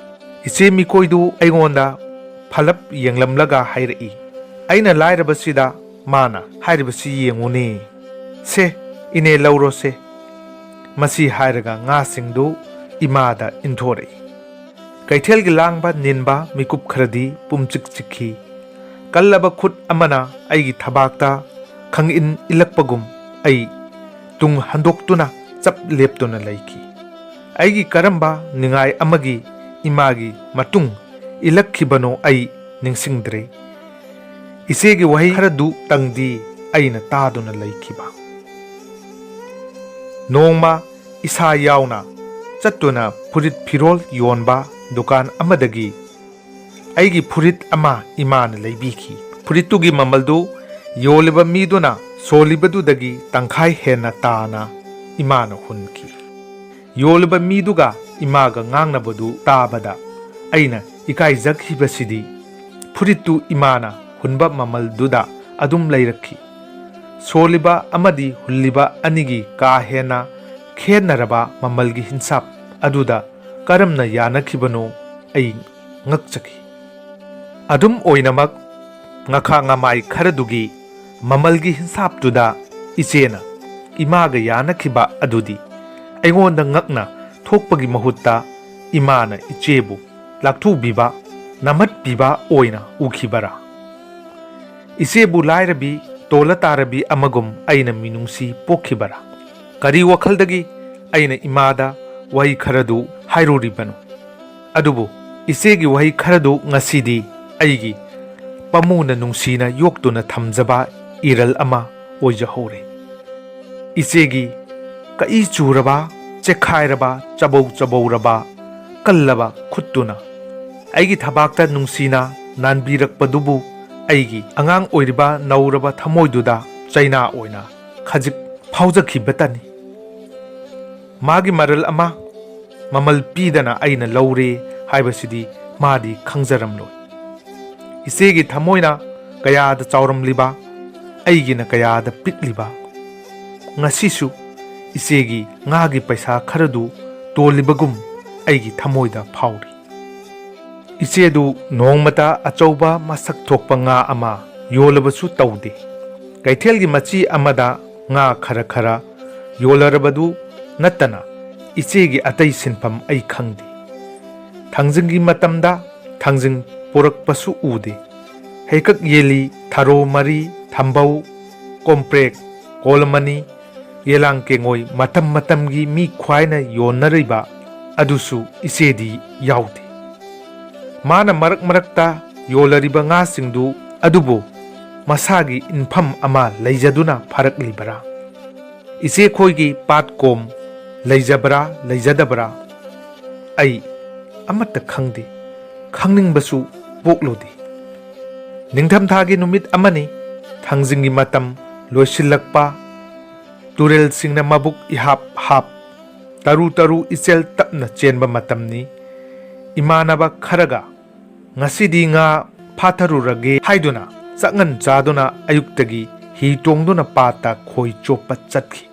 ꯏꯆꯦ ꯃꯤꯀꯣꯏꯗꯨ ꯑꯩꯉꯣꯟꯗ ꯐꯂꯞ ꯌꯦꯡꯂꯝꯂꯒ ꯍꯥꯏꯔꯛꯏ, "ꯑꯩꯅ ꯂꯥꯏꯔꯕꯁꯤꯗ ꯃꯥꯅ ꯍꯥꯏꯔꯤꯕꯁꯤ ꯌꯦꯡꯉꯨꯅꯦ꯫ ꯁꯦ, ꯏꯅꯦ, ꯂꯧꯔꯣꯁꯦ꯫" ꯃꯁꯤ ꯍꯥꯏꯔꯒ ꯉꯥꯁꯤꯡꯗꯨ ꯏꯃꯥꯗ ꯏꯟꯊꯣꯔꯛꯏ꯫ ꯀꯩꯊꯦꯜꯒꯤ ꯂꯥꯡꯕ ꯅꯤꯟꯕ ꯃꯤꯀꯨꯞ ꯈꯔꯗꯤ ꯄꯨꯝꯆꯤꯛ ꯆꯤꯛꯈꯤ꯫ ꯀꯜꯂꯕ ꯈꯨꯠ ꯑꯃꯅ ꯑꯩꯒꯤ ꯊꯕꯥꯛꯇ ꯈꯪꯏꯟ ꯏꯜꯂꯛꯄꯒꯨꯝ ꯑꯩ ꯇꯨꯡ ꯍꯟꯗꯣꯛꯇꯨꯅ ꯆꯞ ꯂꯦꯞꯇꯨꯅ ꯂꯩꯈꯤ꯫ ꯑꯩꯒꯤ ꯀꯔꯝꯕ ꯅꯤꯡꯉꯥꯏ ꯑꯃꯒꯤ ꯏꯃꯥꯒꯤ ꯃꯇꯨꯡ ꯏꯜꯂꯛꯈꯤꯕꯅꯣ ꯑꯩ ꯅꯤꯡꯁꯤꯡꯗ꯭ꯔꯦ꯫ ꯏꯆꯦꯒꯤ ꯋꯥꯍꯩ ꯈꯔꯗꯨꯇꯪꯗꯤ ꯑꯩꯅ ꯇꯥꯗꯨꯅ ꯂꯩꯈꯤꯕ꯫ ꯅꯣꯡꯃ ꯏꯁꯥ ꯌꯥꯎꯅ ꯆꯠꯇꯨꯅ ꯐꯨꯔꯤꯠ ꯐꯤꯔꯣꯜ ꯌꯣꯟꯕ ꯗꯨꯀꯥꯟ ꯑꯃꯗꯒꯤ ꯑꯩꯒꯤ ꯐꯨꯔꯤꯠ ꯑꯃ ꯏꯃꯥꯅ ꯂꯩꯕꯤꯈꯤ꯫ ꯐꯨꯔꯤꯠꯇꯨꯒꯤ ꯃꯃꯜꯗꯨ ꯌꯣꯜꯂꯤꯕ ꯃꯤꯗꯨꯅ ꯁꯣꯜꯂꯤꯕꯗꯨꯗꯒꯤ ꯇꯪꯈꯥꯏ ꯍꯦꯟꯅ ꯇꯥꯅ ꯏꯃꯥꯅ ꯍꯨꯟꯈꯤ꯫ ꯌꯣꯜꯂꯤꯕ ꯃꯤꯗꯨꯒ ꯏꯃꯥꯒ ꯉꯥꯡꯅꯕꯗꯨ ꯇꯥꯕꯗ ꯑꯩꯅ ꯏꯀꯥꯏꯖꯈꯤꯕꯁꯤꯗꯤ꯫ ꯐꯨꯔꯤꯠꯇꯨ ꯏꯃꯥꯅ ꯍꯨꯟꯕ ꯃꯃꯜꯗꯨꯗ ꯑꯗꯨꯝ ꯂꯩꯔꯛꯈꯤ꯫ ꯁꯣꯜꯂꯤꯕ ꯑꯃꯗꯤ ꯍꯨꯜꯂꯤꯕ ꯑꯅꯤꯒꯤ ꯀꯥ ꯍꯦꯟꯅ ꯈꯦꯠꯅꯔꯕ ꯃꯃꯜꯒꯤ ꯍꯤꯟꯁꯥꯞ ꯑꯗꯨꯗ ꯀꯔꯝꯅ ꯌꯥꯅꯈꯤꯕꯅꯣ ꯑꯩ ꯉꯛꯆꯈꯤ꯫ ꯑꯗꯨꯝ ꯑꯣꯏꯅꯃꯛ, ꯉꯥꯈꯥ ꯉꯥꯃꯥꯏ ꯈꯔꯗꯨꯒꯤ ꯃꯃꯜꯒꯤ ꯍꯤꯟꯁꯥꯞꯇꯨꯗ ꯏꯆꯦꯅ ꯏꯃꯥꯒ ꯌꯥꯅꯈꯤꯕ ꯑꯗꯨꯗꯤ ꯑꯩꯉꯣꯟꯗ ꯉꯛꯅ ꯊꯣꯛꯄꯒꯤ ꯃꯍꯨꯠꯇ ꯏꯃꯥꯅ ꯏꯆꯦꯕꯨ ꯂꯥꯛꯊꯨꯕꯤꯕ, ꯅꯝꯍꯠꯄꯤꯕ ꯑꯣꯏꯅ ꯎꯈꯤꯕꯔꯥ? ꯏꯆꯦꯕꯨ ꯂꯥꯏꯔꯕꯤ ꯇꯣꯜꯂ ꯇꯥꯔꯕꯤ ꯑꯃꯒꯨꯝ ꯑꯩꯅ ꯃꯤꯅꯨꯡꯁꯤ ꯄꯣꯛꯈꯤꯕꯔꯥ? ꯀꯔꯤ ꯋꯥꯈꯜꯗꯒꯤ ꯑꯩꯅ ꯏꯃꯥꯗ ꯋꯥꯍꯩ ꯈꯔꯗꯨ ꯍꯥꯏꯔꯨꯔꯤꯕꯅꯣ? ꯑꯗꯨꯕꯨ ꯏꯆꯦꯒꯤ ꯋꯥꯍꯩ ꯈꯔꯗꯨ ꯉꯁꯤꯗꯤ ꯑꯩꯒꯤ ꯄꯥꯃꯨꯅ ꯅꯨꯡꯁꯤꯅ ꯌꯣꯛꯇꯨꯅ ꯊꯝꯖꯕ ꯏꯔꯜ ꯑꯃ ꯑꯣꯏꯖꯍꯧꯔꯦ꯫ ꯏꯆꯦꯒꯤ ꯀꯛꯏ ꯆꯨꯔꯕ, ꯆꯦꯛꯈꯥꯏꯔꯕ, ꯆꯕꯧ ꯆꯕꯧꯔꯕ, ꯀꯜꯂꯕ ꯈꯨꯠꯇꯨꯅ ꯑꯩꯒꯤ ꯊꯕꯥꯛꯇ ꯅꯨꯡꯁꯤꯅ ꯅꯥꯟꯕꯤꯔꯛꯄꯗꯨꯕꯨ ꯑꯩꯒꯤ ꯑꯉꯥꯡ ꯑꯣꯏꯔꯤꯕ ꯅꯧꯔꯕ ꯊꯃꯣꯏꯗꯨꯗ ꯆꯩꯅꯥ ꯑꯣꯏꯅ ꯈꯖꯤꯛ ꯐꯥꯎꯖꯈꯤꯕꯇꯅꯤ꯫ ꯃꯥꯒꯤ ꯃꯔꯜ ꯑꯃ ꯃꯃꯜ ꯄꯤꯗꯅ ꯑꯩꯅ ꯂꯧꯔꯦ ꯍꯥꯏꯕꯁꯤꯗꯤ ꯃꯥꯗꯤ ꯈꯪꯖꯔꯝꯂꯣꯏ꯫ ꯏꯆꯦꯒꯤ ꯊꯃꯣꯏꯅ ꯀꯌꯥꯗ ꯆꯥꯎꯔꯝꯂꯤꯕ, ꯑꯩꯒꯤꯅ ꯀꯌꯥꯗ ꯄꯤꯛꯂꯤꯕ꯫ ꯉꯁꯤꯁꯨ ꯏꯆꯦꯒꯤ ꯉꯥꯒꯤ ꯄꯩꯁꯥ ꯈꯔꯗꯨ ꯇꯣꯜꯂꯤꯕꯒꯨꯝ ꯑꯩꯒꯤ ꯊꯃꯣꯏꯗ ꯐꯥꯎꯔꯤ꯫ ꯏꯆꯦꯗꯨ ꯅꯣꯡꯃꯇ ꯑꯆꯧꯕ ꯃꯁꯛ ꯊꯣꯛꯄ ꯉꯥ ꯑꯃ ꯌꯣꯜꯂꯕꯁꯨ ꯇꯧꯗꯦ꯫ ꯀꯩꯊꯦꯜꯒꯤ ꯃꯆꯤ ꯑꯃꯗ ꯉꯥ ꯈꯔ ꯈꯔ ꯌꯣꯜꯂꯔꯕꯗꯨ ꯅꯠꯇꯅ ꯏꯆꯦꯒꯤ ꯑꯇꯩ ꯁꯤꯟꯐꯝ ꯑꯩ ꯈꯪꯗꯦ꯫ ꯊꯥꯡꯖꯤꯡꯒꯤ ꯃꯇꯝꯗ ꯊꯥꯡꯖꯤꯡ ꯄꯨꯔꯛꯄꯁꯨ ꯎꯗꯦ꯫ ꯍꯩꯀꯛ ꯌꯦꯜꯂꯤ, ꯊꯔꯣ ꯃꯔꯤ, ꯊꯝꯕꯧ, ꯀꯣꯝꯄ꯭ꯔꯦꯛ, ꯀꯣꯂꯃꯅꯤ, ꯌꯦꯂꯥꯡ ꯀꯦꯡꯉꯣꯏ ꯃꯇꯝ ꯃꯇꯝꯒꯤ ꯃꯤ ꯈ꯭ꯋꯥꯏꯅ ꯌꯣꯟꯅꯔꯤꯕ ꯑꯗꯨꯁꯨ ꯏꯆꯦꯗꯤ ꯌꯥꯎꯗꯦ꯫ ꯃꯥꯅ ꯃꯔꯛ ꯃꯔꯛꯇ ꯌꯣꯜꯂꯔꯤꯕ ꯉꯥꯁꯤꯡꯗꯨ ꯑꯗꯨꯕꯨ ꯃꯁꯥꯒꯤ ꯏꯟꯐꯝ ꯑꯃ ꯂꯩꯖꯗꯨꯅ ꯐꯥꯔꯛꯂꯤꯕꯔꯥ? ꯏꯆꯦꯈꯣꯏꯒꯤ ꯄꯥꯠꯀꯣꯝ ꯂꯩꯖꯕ꯭ꯔꯥ ꯂꯩꯖꯗꯕ꯭ꯔꯥ? ꯑꯩ ꯑꯃꯠꯇ ꯈꯪꯗꯦ, ꯈꯪꯅꯤꯡꯕꯁꯨ ꯄꯣꯛꯂꯨꯗꯦ꯫ ꯅꯤꯡꯊꯝꯊꯥꯒꯤ ꯅꯨꯃꯤꯠ ꯑꯃꯅꯤ, ꯊꯥꯡꯖꯤꯡꯒꯤ ꯃꯇꯝ ꯂꯣꯏꯁꯤꯜꯂꯛꯄ, ꯇꯨꯔꯦꯜꯁꯤꯡꯅ ꯃꯕꯨꯛ ꯏꯍꯥꯞ ꯍꯥꯞ, ꯇꯔꯨ ꯇꯔꯨ ꯏꯆꯦꯜ ꯇꯞꯅ ꯆꯦꯟꯕ ꯃꯇꯝꯅꯤ꯫ ꯏꯃꯥꯟꯅꯕ ꯈꯔꯒ "ꯉꯁꯤꯗꯤ ꯉꯥ ꯐꯥꯊꯔꯨꯔꯒꯦ" ꯍꯥꯏꯗꯨꯅ ꯆꯥꯛꯉꯟ ꯆꯥꯗꯨꯅ ꯑꯌꯨꯛꯇꯒꯤ ꯍꯤ ꯇꯣꯡꯗꯨꯅ ꯄꯥꯠꯇ ꯈꯣꯏ ꯆꯣꯞꯄ ꯆꯠꯈꯤ꯫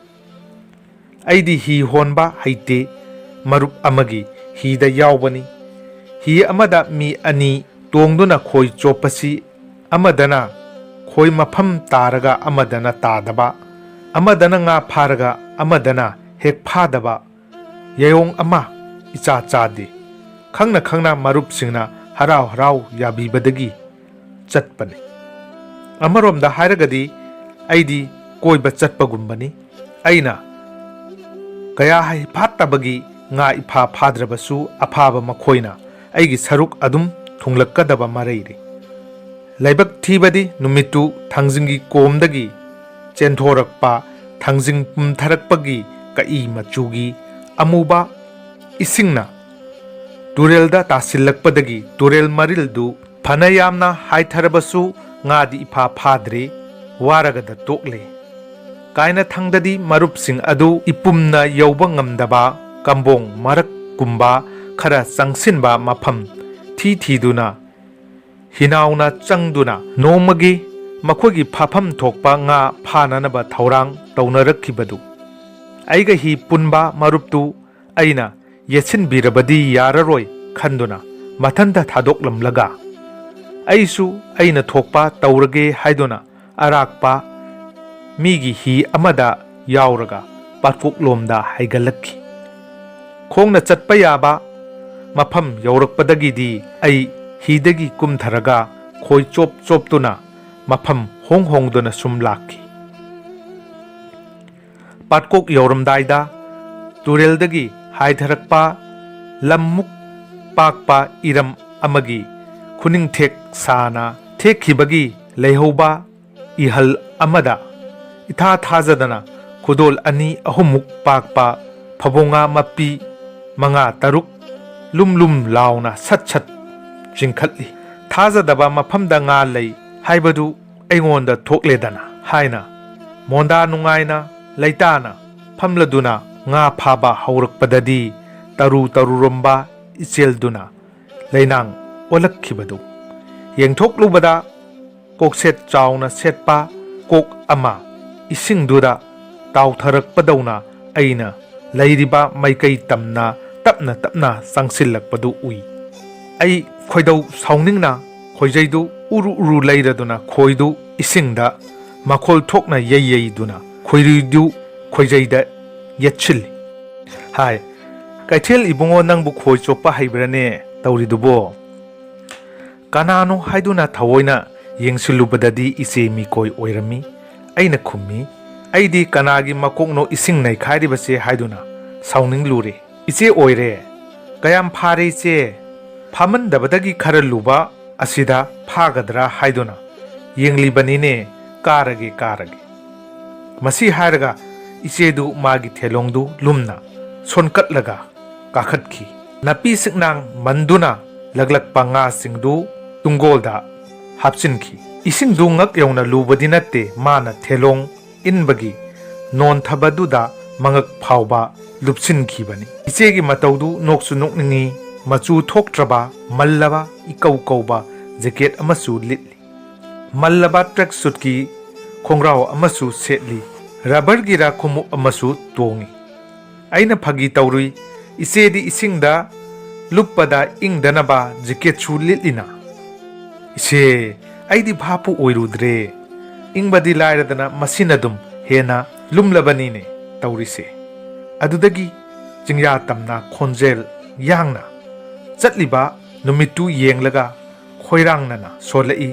ꯑꯩꯗꯤ ꯍꯤ ꯍꯣꯟꯕ ꯍꯩꯇꯦ, ꯃꯔꯨꯞ ꯑꯃꯒꯤ ꯍꯤꯗ ꯌꯥꯎꯕꯅꯤ꯫ ꯍꯤ ꯑꯃꯗ ꯃꯤ ꯑꯅꯤ ꯇꯣꯡꯗꯨꯅ ꯈꯣꯏ ꯆꯣꯞꯄꯁꯤ ꯑꯃꯗꯅ ꯈꯣꯏ ꯃꯐꯝ ꯇꯥꯔꯒ ꯑꯃꯗꯅ ꯇꯥꯗꯕ, ꯑꯃꯗꯅ ꯉꯥ ꯐꯥꯔꯒ ꯑꯃꯗꯅ ꯍꯦꯛ ꯐꯥꯗꯕ, ꯌꯥꯏꯑꯣꯡ ꯑꯃ ꯏꯆꯥ ꯆꯥꯗꯦ꯫ ꯈꯪꯅ ꯈꯪꯅ ꯃꯔꯨꯞꯁꯤꯡꯅ ꯍꯔꯥꯎ ꯍꯔꯥꯎ ꯌꯥꯕꯤꯕꯗꯒꯤ ꯆꯠꯄꯅꯤ꯫ ꯑꯃꯔꯣꯝꯗ ꯍꯥꯏꯔꯒꯗꯤ ꯑꯩꯗꯤ ꯀꯣꯏꯕ ꯆꯠꯄꯒꯨꯝꯕꯅꯤ꯫ ꯑꯩꯅ ꯀꯌꯥ ꯍꯩꯐꯥꯠꯇꯕꯒꯤ ꯉꯥ ꯏꯐꯥ ꯐꯥꯗ꯭ꯔꯕꯁꯨ, ꯑꯐꯥꯕ ꯃꯈꯣꯏꯅ ꯑꯩꯒꯤ ꯁꯔꯨꯛ ꯑꯗꯨꯝ ꯊꯨꯡꯂꯛꯀꯗꯕ ꯃꯔꯩꯔꯤ꯫ ꯂꯥꯏꯕꯛ ꯊꯤꯕꯗꯤ, ꯅꯨꯃꯤꯠꯇꯨ ꯊꯥꯡꯖꯤꯡꯒꯤ ꯀꯣꯝꯗꯒꯤ ꯆꯦꯟꯊꯣꯔꯛꯄ ꯊꯥꯡꯖꯤꯡ ꯄꯨꯝꯊꯔꯛꯄꯒꯤ ꯀꯛꯏ ꯃꯆꯨꯒꯤ ꯑꯃꯨꯕ ꯏꯁꯤꯡꯅ ꯇꯨꯔꯦꯜꯗ ꯇꯥꯁꯤꯜꯂꯛꯄꯗꯒꯤ, ꯇꯨꯔꯦꯜ ꯃꯔꯤꯜꯗꯨ ꯐꯅ ꯌꯥꯝꯅ ꯍꯥꯏꯊꯔꯕꯁꯨ, ꯉꯥꯗꯤ ꯏꯐꯥ ꯐꯥꯗ꯭ꯔꯦ꯫ ꯋꯥꯔꯒꯗ ꯇꯣꯛꯂꯦ꯫ ꯀꯥꯏꯅꯊꯪꯗꯗꯤ ꯃꯔꯨꯞꯁꯤꯡ ꯑꯗꯨ ꯏꯄꯨꯝꯅ ꯌꯧꯕ ꯉꯝꯗꯕ ꯀꯝꯕꯣꯡ ꯃꯔꯛꯀꯨꯝꯕ ꯈꯔ ꯆꯪꯁꯤꯟꯕ ꯃꯐꯝ ꯊꯤ ꯊꯤꯗꯨꯅ, ꯍꯤꯅꯥꯎꯅ ꯆꯪꯗꯨꯅ ꯅꯣꯡꯃꯒꯤ ꯃꯈꯣꯏꯒꯤ ꯐꯥꯐꯝ ꯊꯣꯛꯄ ꯉꯥ ꯐꯥꯅꯅꯕ ꯊꯧꯔꯥꯡ ꯇꯧꯅꯔꯛꯈꯤꯕꯗꯨ, ꯑꯩꯒ ꯍꯤ ꯄꯨꯟꯕ ꯃꯔꯨꯞꯇꯨ ꯑꯩꯅ ꯌꯦꯠꯁꯤꯟꯕꯤꯔꯕꯗꯤ ꯌꯥꯔꯔꯣꯏ ꯈꯟꯗꯨꯅ ꯃꯊꯟꯇ ꯊꯥꯗꯣꯛꯂꯝꯂꯒ, ꯑꯩꯁꯨ ꯑꯩꯅ ꯊꯣꯛꯄ ꯇꯧꯔꯒꯦ ꯍꯥꯏꯗꯨꯅ ꯑꯔꯥꯛꯄ ꯃꯤꯒꯤ ꯍꯤ ꯑꯃꯗ ꯌꯥꯎꯔꯒ ꯄꯥꯠꯀꯣꯛꯂꯣꯝꯗ ꯍꯥꯏꯒꯠꯂꯛꯈꯤ꯫ ꯈꯣꯡꯅ ꯆꯠꯄ ꯌꯥꯕ ꯃꯐꯝ ꯌꯧꯔꯛꯄꯗꯒꯤꯗꯤ ꯑꯩ ꯍꯤꯗꯒꯤ ꯀꯨꯝꯊꯔꯒ ꯈꯣꯏ ꯆꯣꯞ ꯆꯣꯞꯇꯨꯅ ꯃꯐꯝ ꯍꯣꯡ ꯍꯣꯡꯗꯨꯅ ꯁꯨꯝ ꯂꯥꯛꯈꯤ꯫ ꯄꯥꯠꯀꯣꯛ ꯌꯧꯔꯝꯗꯥꯏꯗ ꯇꯨꯔꯦꯜꯗꯒꯤ ꯍꯥꯏꯊꯔꯛꯄ ꯂꯝꯃꯨꯛ ꯄꯥꯛꯄ ꯏꯔꯝ ꯑꯃꯒꯤ ꯈꯨꯅꯤꯡꯊꯦꯛ ꯁꯥꯅ ꯊꯦꯛꯈꯤꯕꯒꯤ ꯂꯩꯍꯧꯕ ꯏꯍꯜ ꯑꯃꯗ ꯏꯊꯥ ꯊꯥꯖꯗꯅ ꯈꯨꯗꯣꯜ ꯑꯅꯤ ꯑꯍꯨꯝꯃꯨꯛ ꯄꯥꯛꯄ ꯐꯕꯣꯉꯥ ꯃꯄꯤ ꯃꯉꯥ ꯇꯔꯨꯛ ꯂꯨꯝ ꯂꯨꯝ ꯂꯥꯎꯅ ꯁꯠ ꯁꯠ ꯆꯤꯡꯈꯠꯂꯤ꯫ ꯊꯥꯖꯗꯕ ꯃꯐꯝꯗ ꯉꯥ ꯂꯩ ꯍꯥꯏꯕꯗꯨ ꯑꯩꯉꯣꯟꯗ ꯊꯣꯛꯂꯦꯗꯅ ꯍꯥꯏꯅ ꯃꯣꯟꯗꯥ ꯅꯨꯡꯉꯥꯏꯅ ꯂꯩꯇꯥꯅ ꯐꯝꯂꯗꯨꯅ ꯉꯥ ꯐꯥꯕ ꯍꯧꯔꯛꯄꯗꯗꯤ, ꯇꯔꯨ ꯇꯔꯨꯔꯣꯝꯕ ꯏꯆꯦꯜꯗꯨꯅ ꯂꯩꯅꯥꯡ ꯑꯣꯜꯂꯛꯈꯤꯕꯗꯨ ꯌꯦꯡꯊꯣꯛꯂꯨꯕꯗ, ꯀꯣꯛꯁꯦꯠ ꯆꯥꯎꯅ ꯁꯦꯠꯄ ꯀꯣꯛ ꯑꯃ ꯏꯁꯤꯡꯗꯨꯗ ꯇꯥꯎꯊꯔꯛꯄꯗꯧꯅ ꯑꯩꯅ ꯂꯩꯔꯤꯕ ꯃꯥꯏꯀꯩ ꯇꯝꯅ ꯇꯞꯅ ꯇꯞꯅ ꯆꯪꯁꯤꯜꯂꯛꯄꯗꯨ ꯎꯏ꯫ ꯑꯩ ꯈꯣꯏꯗꯧ ꯁꯥꯎꯅꯤꯡꯅ ꯈꯣꯏꯖꯩꯗꯨ ꯎꯔꯨ ꯎꯔꯨ ꯂꯩꯔꯗꯨꯅ ꯈꯣꯏꯗꯨ ꯏꯁꯤꯡꯗ ꯃꯈꯣꯜ ꯊꯣꯛꯅ ꯌꯩ ꯌꯩꯗꯨꯅ ꯈꯣꯏꯔꯨꯏꯗꯨ ꯈꯣꯏꯖꯩꯗ ꯌꯦꯠꯁꯤꯜꯂꯤ꯫ "ꯍꯥꯏ, ꯀꯩꯊꯦꯜ ꯏꯕꯨꯡꯉꯣ, ꯅꯪꯕꯨ ꯈꯣꯏ ꯆꯣꯞꯄ ꯍꯩꯕ꯭ꯔꯅꯦ ꯇꯧꯔꯤꯗꯨꯕꯣ?" ꯀꯅꯥꯅꯣ ꯍꯥꯏꯗꯨꯅ ꯊꯑꯣꯏꯅ ꯌꯦꯡꯁꯤꯜꯂꯨꯕꯗꯗꯤ ꯏꯆꯦ ꯃꯤꯀꯣꯏ ꯑꯣꯏꯔꯝꯃꯤ꯫ ꯑꯩꯅ ꯈꯨꯝꯃꯤ, "ꯑꯩꯗꯤ ꯀꯅꯥꯒꯤ ꯃꯀꯣꯛꯅꯣ ꯏꯁꯤꯡ ꯅꯩꯈꯥꯏꯔꯤꯕꯁꯦ ꯍꯥꯏꯗꯨꯅ ꯁꯥꯎꯅꯤꯡꯂꯨꯔꯦ꯫ ꯏꯆꯦ ꯑꯣꯏꯔꯦ꯫ ꯀꯌꯥꯝ ꯐꯥꯔꯦ ꯏꯆꯦ? ꯐꯥꯃꯟꯗꯕꯗꯒꯤ ꯈꯔ ꯂꯨꯕ ꯑꯁꯤꯗ ꯐꯥꯒꯗ꯭ꯔꯥ ꯍꯥꯏꯗꯨꯅ ꯌꯦꯡꯂꯤꯕꯅꯤꯅꯦ꯫ ꯀꯥꯔꯒꯦ, ꯀꯥꯔꯒꯦ꯫" ꯃꯁꯤ ꯍꯥꯏꯔꯒ ꯏꯆꯦꯗꯨ ꯃꯥꯒꯤ ꯊꯦꯂꯣꯡꯗꯨ ꯂꯨꯝꯅ ꯁꯣꯟꯀꯠꯂꯒ ꯀꯥꯈꯠꯈꯤ꯫ ꯅꯥꯄꯤ ꯁꯤꯛꯅꯥꯡ ꯃꯟꯗꯨꯅ ꯂꯛꯂꯛꯄ ꯉꯥꯁꯤꯡꯗꯨ ꯇꯨꯡꯒꯣꯜꯗ ꯍꯥꯞꯆꯤꯟꯈꯤ꯫ ꯏꯁꯤꯡꯗꯨ ꯉꯛ ꯌꯧꯅ ꯂꯨꯕꯗꯤ ꯅꯠꯇꯦ, ꯃꯥꯅ ꯊꯦꯂꯣꯡ ꯏꯟꯕꯒꯤ ꯅꯣꯟꯊꯕꯗꯨꯗ ꯃꯉꯛ ꯐꯥꯎꯕ ꯂꯨꯞꯁꯤꯟꯈꯤꯕꯅꯤ꯫ ꯏꯆꯦꯒꯤ ꯃꯇꯧꯗꯨ ꯅꯣꯛꯁꯨ ꯅꯣꯛꯅꯤꯡꯏ, ꯃꯆꯨ ꯊꯣꯛꯇ꯭ꯔꯕ, ꯃꯜꯂꯕ, ꯏꯀꯧ ꯀꯧꯕ ꯖꯦꯀꯦꯠ ꯑꯃꯁꯨ ꯂꯤꯠꯂꯤ꯫ ꯃꯜꯂꯕ ꯇ꯭ꯔꯦꯛ ꯁꯨꯠꯀꯤ ꯈꯣꯡꯒ꯭ꯔꯥꯎ ꯑꯃꯁꯨ ꯁꯦꯠꯂꯤ, ꯔꯕꯔꯒꯤꯔ ꯈꯣꯡꯎꯞ ꯑꯃꯁꯨ ꯇꯣꯡꯏ꯫ ꯑꯩꯅ ꯐꯥꯒꯤ ꯇꯧꯔꯨꯏ, "ꯏꯆꯦꯗꯤ ꯏꯁꯤꯡꯗ ꯂꯨꯞꯄꯗ ꯏꯪꯗꯅꯕ ꯖꯦꯀꯦꯠꯁꯨ ꯂꯤꯠꯂꯤꯅ?" "ꯏꯆꯦ, ꯑꯩꯗꯤ ꯚꯥꯞꯄꯨ ꯑꯣꯏꯔꯨꯗ꯭ꯔꯦ꯫ ꯏꯪꯕꯗꯤ ꯂꯥꯏꯔꯗꯅ ꯃꯁꯤꯅ ꯑꯗꯨꯝ ꯍꯦꯟꯅ ꯂꯨꯝꯂꯕꯅꯤꯅꯦ ꯇꯧꯔꯤꯁꯦ꯫" ꯑꯗꯨꯗꯒꯤ ꯆꯤꯡꯌꯥ ꯇꯝꯅ ꯈꯣꯟꯖꯦꯜ ꯌꯥꯡꯅ ꯆꯠꯂꯤꯕ ꯅꯨꯃꯤꯠꯇꯨ ꯌꯦꯡꯂꯒ ꯈꯣꯏꯔꯥꯡꯅꯅ ꯁꯣꯜꯂꯛꯏ,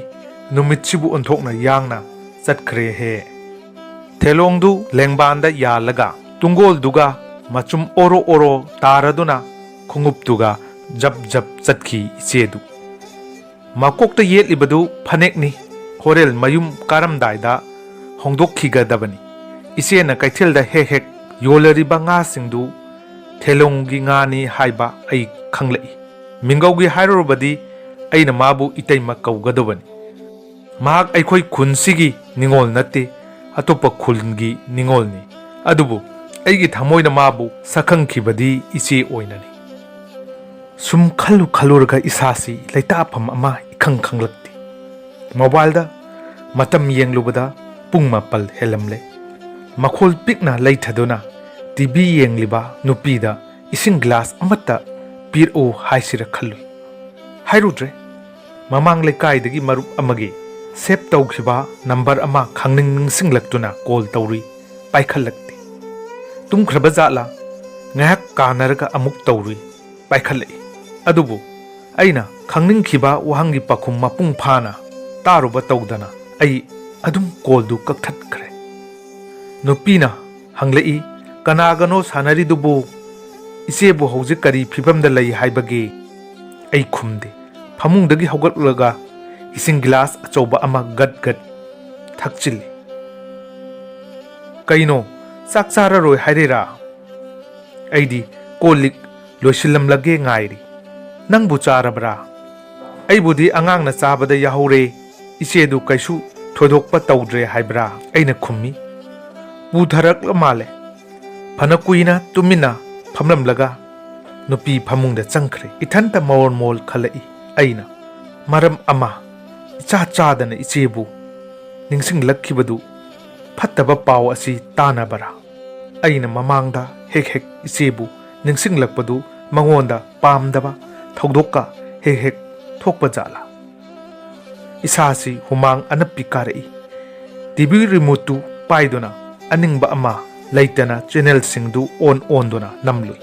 "ꯅꯨꯃꯤꯠꯁꯤꯕꯨ ꯑꯣꯟꯊꯣꯛꯅ ꯌꯥꯡꯅ ꯆꯠꯈ꯭ꯔꯦꯍꯦ!" ꯊꯦꯂꯣꯡꯗꯨ ꯂꯦꯡꯕꯥꯟꯗ ꯌꯥꯜꯂꯒ ꯇꯨꯡꯒꯣꯜꯗꯨꯒ ꯃꯆꯨꯝ ꯑꯣꯔꯣ ꯑꯣꯔꯣ ꯇꯥꯔꯗꯨꯅ ꯈꯣꯡꯎꯞꯇꯨꯒ ꯖꯞ ꯖꯞ ꯆꯠꯈꯤ ꯏꯆꯦꯗꯨ꯫ ꯃꯀꯣꯛꯇ ꯌꯦꯠꯂꯤꯕꯗꯨ ꯐꯅꯦꯛꯅꯤ, ꯍꯣꯔꯦꯜ ꯃꯌꯨꯝ ꯀꯥꯔꯝꯗꯥꯏꯗ ꯍꯣꯡꯗꯣꯛꯈꯤꯒꯗꯕꯅꯤ꯫ ꯏꯆꯦꯅ ꯀꯩꯊꯦꯜꯗ ꯍꯦꯛ ꯍꯦꯛ ꯌꯣꯜꯂꯔꯤꯕ ꯉꯥꯁꯤꯡꯗꯨ ꯊꯦꯂꯣꯡꯒꯤ ꯉꯥꯅꯤ ꯍꯥꯏꯕ ꯑꯩ ꯈꯪꯂꯛꯏ꯫ ꯃꯤꯡꯒꯧꯒꯤ ꯍꯥꯏꯔꯨꯔꯕꯗꯤ ꯑꯩꯅ ꯃꯥꯕꯨ ꯏꯇꯩꯃ ꯀꯧꯒꯗꯕꯅꯤ꯫ ꯃꯍꯥꯛ ꯑꯩꯈꯣꯏ ꯈꯨꯟꯁꯤꯒꯤ ꯅꯤꯉꯣꯜ ꯅꯠꯇꯦ, ꯑꯇꯣꯞꯄ ꯈꯨꯜꯒꯤ ꯅꯤꯉꯣꯜꯅꯤ꯫ ꯑꯗꯨꯕꯨ ꯑꯩꯒꯤ ꯊꯃꯣꯏꯅ ꯃꯥꯕꯨ ꯁꯛꯈꯪꯈꯤꯕꯗꯤ ꯏꯆꯦ ꯑꯣꯏꯅꯅꯤ꯫ ꯁꯨꯝ ꯈꯜꯂꯨ ꯈꯜꯂꯨꯔꯒ ꯏꯁꯥꯁꯤ ꯂꯩꯇꯥꯐꯝ ꯑꯃ ꯏꯈꯪ ꯈꯪꯂꯛꯇꯦ꯫ ꯃꯣꯕꯥꯏꯜꯗ ꯃꯇꯝ ꯌꯦꯡꯂꯨꯕꯗ ꯄꯨꯡ ꯃꯥꯄꯜ ꯍꯦꯜꯂꯝꯂꯦ꯫ ꯃꯈꯣꯜ ꯄꯤꯛꯅ ꯂꯩꯊꯗꯨꯅ ꯇꯤ ꯚꯤ ꯌꯦꯡꯂꯤꯕ ꯅꯨꯄꯤꯗ ꯏꯁꯤꯡ ꯒ꯭ꯂꯥꯁ ꯑꯃꯠꯇ ꯄꯤꯔꯛꯎ ꯍꯥꯏꯁꯤꯔ ꯈꯜꯂꯨꯏ꯫ ꯍꯥꯏꯔꯨꯗ꯭ꯔꯦ꯫ ꯃꯃꯥꯡ ꯂꯩꯀꯥꯏꯗꯒꯤ ꯃꯔꯨꯞ ꯑꯃꯒꯤ ꯁꯦꯚ ꯇꯧꯈꯤꯕ ꯅꯝꯕꯔ ꯑꯃ ꯈꯪꯅꯤꯡ ꯅꯤꯡꯁꯤꯡꯂꯛꯇꯨꯅ ꯀꯣꯜ ꯇꯧꯔꯨꯏ, ꯄꯥꯏꯈꯠꯂꯛꯇꯦ꯫ ꯇꯨꯝꯈ꯭ꯔꯕ ꯖꯥꯠꯂꯥ? ꯉꯥꯏꯍꯥꯛ ꯀꯥꯟꯅꯔꯒ ꯑꯃꯨꯛ ꯇꯧꯔꯨꯏ, ꯄꯥꯏꯈꯠꯂꯛꯏ꯫ ꯑꯗꯨꯕꯨ ꯑꯩꯅ ꯈꯪꯅꯤꯡꯈꯤꯕ ꯋꯥꯍꯪꯒꯤ ꯄꯥꯎꯈꯨꯝ ꯃꯄꯨꯡ ꯐꯥꯅ ꯇꯥꯔꯨꯕ ꯇꯧꯗꯅ ꯑꯩ ꯑꯗꯨꯝ ꯀꯣꯜꯗꯨ ꯀꯛꯊꯠꯈ꯭ꯔꯦ꯫ ꯅꯨꯄꯤꯅ ꯍꯪꯂꯛꯏ, "ꯀꯅꯥꯒꯅꯣ ꯁꯥꯟꯅꯔꯤꯗꯨꯕꯨ? ꯏꯆꯦꯕꯨ ꯍꯧꯖꯤꯛ ꯀꯔꯤ ꯐꯤꯕꯝꯗ ꯂꯩ ꯍꯥꯏꯕꯒꯦ?" ꯑꯩ ꯈꯨꯝꯗꯦ꯫ ꯐꯃꯨꯡꯗꯒꯤ ꯍꯧꯒꯠꯂꯒ ꯏꯁꯤꯡ ꯒꯤꯂꯥꯁ ꯑꯆꯧꯕ ꯑꯃ ꯒꯠ ꯒꯠ ꯊꯛꯆꯤꯜꯂꯤ꯫ "ꯀꯩꯅꯣ, ꯆꯥꯛ ꯆꯥꯔꯔꯣꯏ ꯍꯥꯏꯔꯤꯔꯥ?" "ꯑꯩꯗꯤ ꯀꯣꯜ ꯂꯤꯛ ꯂꯣꯏꯁꯤꯜꯂꯝꯂꯒꯦ ꯉꯥꯏꯔꯤ꯫ ꯅꯪꯕꯨ ꯆꯥꯔꯕ꯭ꯔꯥ?" "ꯑꯩꯕꯨꯗꯤ ꯑꯉꯥꯡꯅ ꯆꯥꯕꯗ ꯌꯥꯍꯧꯔꯦ꯫ ꯏꯆꯦꯗꯨ ꯀꯩꯁꯨ ꯊꯣꯏꯗꯣꯛꯄ ꯇꯧꯗ꯭ꯔꯦ ꯍꯥꯏꯕ꯭ꯔꯥ?" ꯑꯩꯅ ꯈꯨꯝꯃꯤ꯫ ꯄꯨꯊꯔꯛꯂ ꯃꯥꯜꯂꯦ꯫ ꯐꯅ ꯀꯨꯏꯅ ꯇꯨꯃꯤꯟꯅ ꯐꯝꯂꯝꯂꯒ ꯅꯨꯄꯤ ꯐꯃꯨꯡꯗ ꯆꯪꯈ꯭ꯔꯦ꯫ ꯏꯊꯟꯇ ꯃꯣꯜ ꯃꯣꯜ ꯈꯜꯂꯛꯏ꯫ ꯑꯩꯅ ꯃꯔꯝ ꯑꯃ ꯏꯆꯥ ꯆꯥꯗꯅ ꯏꯆꯦꯕꯨ ꯅꯤꯡꯁꯤꯡꯂꯛꯈꯤꯕꯗꯨ ꯐꯠꯇꯕ ꯄꯥꯎ ꯑꯁꯤ ꯇꯥꯅꯕꯔꯥ? ꯑꯩꯅ ꯃꯃꯥꯡꯗ ꯍꯦꯛ ꯍꯦꯛ ꯏꯆꯦꯕꯨ ꯅꯤꯡꯁꯤꯡꯂꯛꯄꯗꯨ ꯃꯉꯣꯟꯗ ꯄꯥꯝꯗꯕ ꯊꯧꯗꯣꯛꯀ ꯍꯦꯛ ꯍꯦꯛ ꯊꯣꯛꯄ ꯖꯥꯠꯂꯥ? ꯏꯁꯥꯁꯤ ꯍꯨꯃꯥꯡ ꯑꯅꯞꯄꯤ ꯀꯥꯔꯛꯏ꯫ ꯇꯤ ꯚꯤ ꯔꯤꯃꯣꯠꯇꯨ ꯄꯥꯏꯗꯨꯅ ꯑꯅꯤꯡꯕ ꯑꯃ ꯂꯩꯇꯅ ꯆꯦꯅꯦꯜꯁꯤꯡꯗꯨ ꯑꯣꯟ ꯑꯣꯟꯗꯨꯅ ꯅꯝꯂꯨꯏ꯫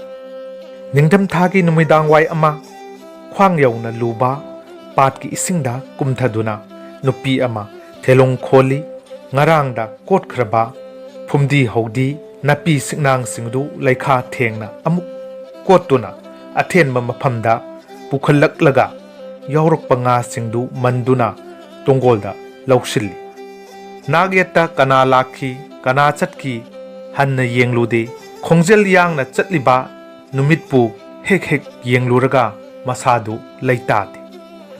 ꯅꯤꯡꯊꯝꯊꯥꯒꯤ ꯅꯨꯃꯤꯗꯥꯡꯋꯥꯏ ꯑꯃ ꯈ꯭ꯋꯥꯡ ꯌꯧꯅ ꯂꯨꯕ ꯄꯥꯠꯀꯤ ꯏꯁꯤꯡꯗ ꯀꯨꯝꯊꯗꯨꯅ ꯅꯨꯄꯤ ꯑꯃ ꯊꯦꯂꯣꯡ ꯈꯣꯜꯂꯤ꯫ ꯉꯔꯥꯡꯗ ꯀꯣꯠꯈ꯭ꯔꯕ ꯐꯨꯝꯗꯤ ꯍꯧꯗꯤ ꯅꯥꯄꯤ ꯁꯤꯡꯅꯥꯡꯁꯤꯡꯗꯨ ꯂꯩꯈꯥ ꯊꯦꯡꯅ ꯑꯃꯨꯛ ꯀꯣꯠꯇꯨꯅ ꯑꯊꯦꯟꯕ ꯃꯐꯝꯗ ꯄꯨꯈꯠꯂꯛꯂꯒ ꯌꯥꯎꯔꯛꯄ ꯉꯥꯁꯤꯡꯗꯨ ꯃꯟꯗꯨꯅ ꯇꯣꯡꯒꯣꯜꯗ ꯂꯧꯁꯤꯜꯂꯤ꯫ ꯅꯥꯛꯌꯦꯠꯇ ꯀꯅꯥ ꯂꯥꯛꯈꯤ, ꯀꯅꯥ ꯆꯠꯈꯤ ꯍꯟꯅ ꯌꯦꯡꯂꯨꯗꯦ꯫ ꯈꯣꯡꯖꯦꯜ ꯌꯥꯡꯅ ꯆꯠꯂꯤꯕ ꯅꯨꯃꯤꯠꯄꯨ ꯍꯦꯛ ꯍꯦꯛ ꯌꯦꯡꯂꯨꯔꯒ ꯃꯁꯥꯗꯨ ꯂꯩꯇꯥꯗꯦ꯫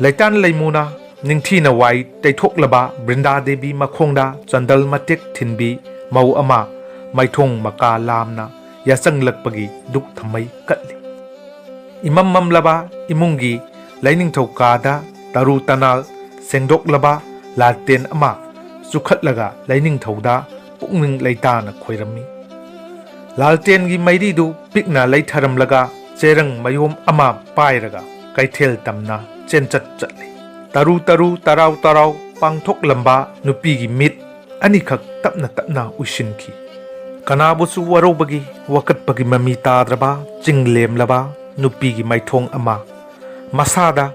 ꯂꯩꯇꯥꯟ ꯂꯩꯃꯨꯅ ꯅꯤꯡꯊꯤꯅ ꯋꯥꯏ ꯇꯩꯊꯣꯛꯂꯕ ꯕ꯭ꯔꯤꯟꯗꯥ ꯗꯦꯕꯤ ꯃꯈꯣꯡꯗ ꯆꯟꯗꯜ ꯃꯇꯦꯛ ꯊꯤꯟꯕꯤ ꯃꯧ ꯑꯃ ꯃꯥꯏꯊꯣꯡ ꯃꯀꯥ ꯂꯥꯝꯅ ꯌꯥꯆꯪꯂꯛꯄꯒꯤ ꯗꯨꯛ ꯊꯝꯃꯩ ꯀꯠꯂꯤ꯫ ꯏꯃꯝ ꯃꯝꯂꯕ ꯏꯃꯨꯡꯒꯤ ꯂꯥꯏꯅꯤꯡꯊꯧ ꯀꯥꯗ ꯇꯔꯨ ꯇꯅꯥꯜ ꯁꯦꯡꯗꯣꯛꯂꯕ ꯂꯥꯜꯇꯦꯟ ꯑꯃ ꯆꯨꯈꯠꯂꯒ ꯂꯥꯏꯅꯤꯡꯊꯧꯗ ꯄꯨꯛꯅꯤꯡ ꯂꯩꯇꯥꯅ ꯈꯣꯏꯔꯝꯃꯤ꯫ ꯂꯥꯜꯇꯦꯟꯒꯤ ꯃꯩꯔꯤꯗꯨ ꯄꯤꯛꯅ ꯂꯩꯊꯔꯝꯂꯒ ꯆꯦꯔꯪ ꯃꯌꯣꯝ ꯑꯃ ꯄꯥꯏꯔꯒ ꯀꯩꯊꯦꯜ ꯇꯝꯅ ꯆꯦꯟꯆꯠ ꯆꯠꯂꯤ꯫ ꯇꯔꯨ ꯇꯔꯨ ꯇꯔꯥꯎ ꯇꯔꯥꯎ ꯄꯥꯡꯊꯣꯛꯂꯝꯕ ꯅꯨꯄꯤꯒꯤ ꯃꯤꯠ ꯑꯅꯤꯈꯛ ꯇꯞꯅ ꯇꯞꯅ ꯎꯏꯁꯤꯟꯈꯤ꯫ ꯀꯅꯥꯕꯨꯁꯨ ꯋꯥꯔꯧꯕꯒꯤ, ꯋꯥꯀꯠꯄꯒꯤ ꯃꯃꯤ ꯇꯥꯗ꯭ꯔꯕ ꯆꯤꯡ ꯂꯦꯝꯂꯕ ꯅꯨꯄꯤꯒꯤ ꯃꯥꯏꯊꯣꯡ ꯑꯃ ꯃꯁꯥꯗ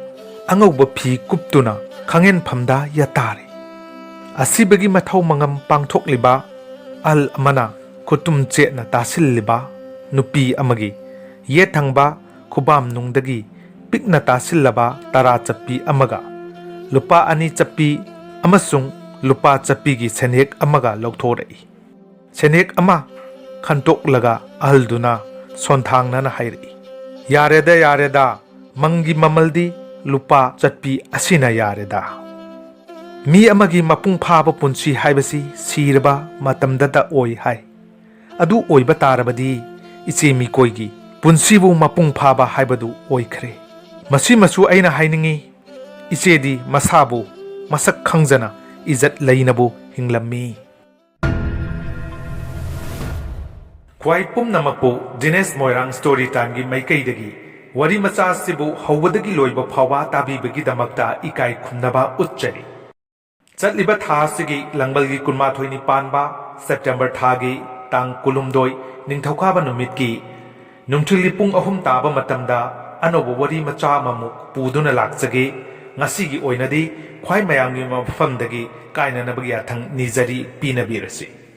ꯑꯉꯧꯕ ꯐꯤ ꯀꯨꯞꯇꯨꯅ ꯈꯥꯡꯍꯦꯟꯐꯝꯗ ꯌꯥꯇꯥꯔꯦ꯫ ꯑꯁꯤꯕꯒꯤ ꯃꯊꯧ ꯃꯉꯝ ꯄꯥꯡꯊꯣꯛꯂꯤꯕ ꯑꯍꯜ ꯑꯃꯅ ꯈꯨꯇꯨꯝ ꯆꯦꯠꯅ ꯇꯥꯁꯤꯜꯂꯤꯕ ꯅꯨꯄꯤ ꯑꯃꯒꯤ ꯌꯦꯠ ꯊꯪꯕ ꯈꯨꯕꯥꯝꯅꯨꯡꯗꯒꯤ ꯄꯤꯛꯅ ꯇꯥꯁꯤꯜꯂꯕ ꯇꯔꯥ ꯆꯠꯄꯤ ꯑꯃꯒ ꯂꯨꯄꯥ ꯑꯅꯤ ꯆꯠꯄꯤ ꯑꯃꯁꯨꯡ ꯂꯨꯄꯥ ꯆꯠꯄꯤꯒꯤ ꯁꯦꯟꯌꯦꯛ ꯑꯃꯒ ꯂꯧꯊꯣꯔꯛꯏ꯫ ꯁꯦꯟꯌꯦꯛ ꯑꯃ ꯈꯟꯇꯣꯛꯂꯒ ꯑꯍꯜꯗꯨꯅ ꯁꯣꯟꯊꯥꯡꯅꯅ ꯍꯥꯏꯔꯛꯏ, "ꯌꯥꯔꯦꯗ, ꯌꯥꯔꯦꯗ, ꯃꯪꯒꯤ ꯃꯃꯜꯗꯤ ꯂꯨꯄꯥ ꯆꯠꯄꯤ ꯑꯁꯤꯅ ꯌꯥꯔꯦꯗ꯫ ꯃꯤ ꯑꯃꯒꯤ ꯃꯄꯨꯡ ꯐꯥꯕ ꯄꯨꯟꯁꯤ ꯍꯥꯏꯕꯁꯤ ꯁꯤꯔꯕ ꯃꯇꯝꯗꯇ ꯑꯣꯏ ꯍꯥꯏ꯫ ꯑꯗꯨ ꯑꯣꯏꯕ ꯇꯥꯔꯕꯗꯤ ꯏꯆꯦ ꯃꯤꯀꯣꯏꯒꯤ ꯄꯨꯟꯁꯤꯕꯨ ꯃꯄꯨꯡ ꯐꯥꯕ ꯍꯥꯏꯕꯗꯨ ꯑꯣꯏꯈ꯭ꯔꯦ꯫ ꯃꯁꯤꯃꯁꯨ ꯑꯩꯅ ꯍꯥꯏꯅꯤꯡꯏ, ꯏꯆꯦꯗꯤ ꯃꯁꯥꯕꯨ ꯃꯁꯛ ꯈꯪꯖꯅ ꯏꯖꯠ ꯂꯩꯅꯕꯨ ꯍꯤꯡꯂꯝꯃꯤ"꯫ ꯈ꯭ꯋꯥꯏ ꯄꯨꯝꯅꯃꯛꯄꯨ ꯖꯤꯅꯦꯁ ꯃꯣꯏꯔꯥꯡ ꯁ꯭ꯇꯣꯔꯤ ꯇꯥꯏꯝꯒꯤ ꯃꯥꯏꯀꯩꯗꯒꯤ ꯋꯥꯔꯤ ꯃꯆꯥ ꯑꯁꯤꯕꯨ ꯍꯧꯕꯗꯒꯤ ꯂꯣꯏꯕ ꯐꯥꯎꯕ ꯇꯥꯕꯤꯕꯒꯤꯗꯃꯛꯇ ꯏꯀꯥꯏ ꯈꯨꯝꯅꯕ ꯎꯠꯆꯔꯤ꯫ ꯆꯠꯂꯤꯕ ꯊꯥ ꯑꯁꯤꯒꯤ ꯂꯥꯡꯕꯜꯒꯤ ꯀꯨꯟꯃꯥꯊꯣꯏꯅꯤ ꯄꯥꯟꯕ ꯁꯦꯞꯇꯦꯝꯕꯔ ꯊꯥꯒꯤ ꯇꯥꯡ ꯀꯨꯟꯍꯨꯝꯗꯣꯏ ꯅꯤꯡꯊꯧꯀꯥꯕ ꯅꯨꯃꯤꯠꯀꯤ ꯅꯨꯡꯊꯤꯜꯒꯤ ꯄꯨꯡ ꯑꯍꯨꯝ ꯇꯥꯕ ꯃꯇꯝꯗ ꯑꯅꯧꯕ ꯋꯥꯔꯤ ꯃꯆꯥ ꯑꯃꯃꯨꯛ ꯄꯨꯗꯨꯅ ꯂꯥꯛꯆꯒꯦ꯫ ꯉꯁꯤꯒꯤ ꯑꯣꯏꯅꯗꯤ ꯈ꯭ꯋꯥꯏ ꯃꯌꯥꯝꯒꯤ ꯃꯐꯝꯗꯒꯤ ꯀꯥꯏꯅꯅꯕꯒꯤ ꯌꯥꯊꯪ ꯅꯤꯖꯔꯤ, ꯄꯤꯅꯕꯤꯔꯁꯤ꯫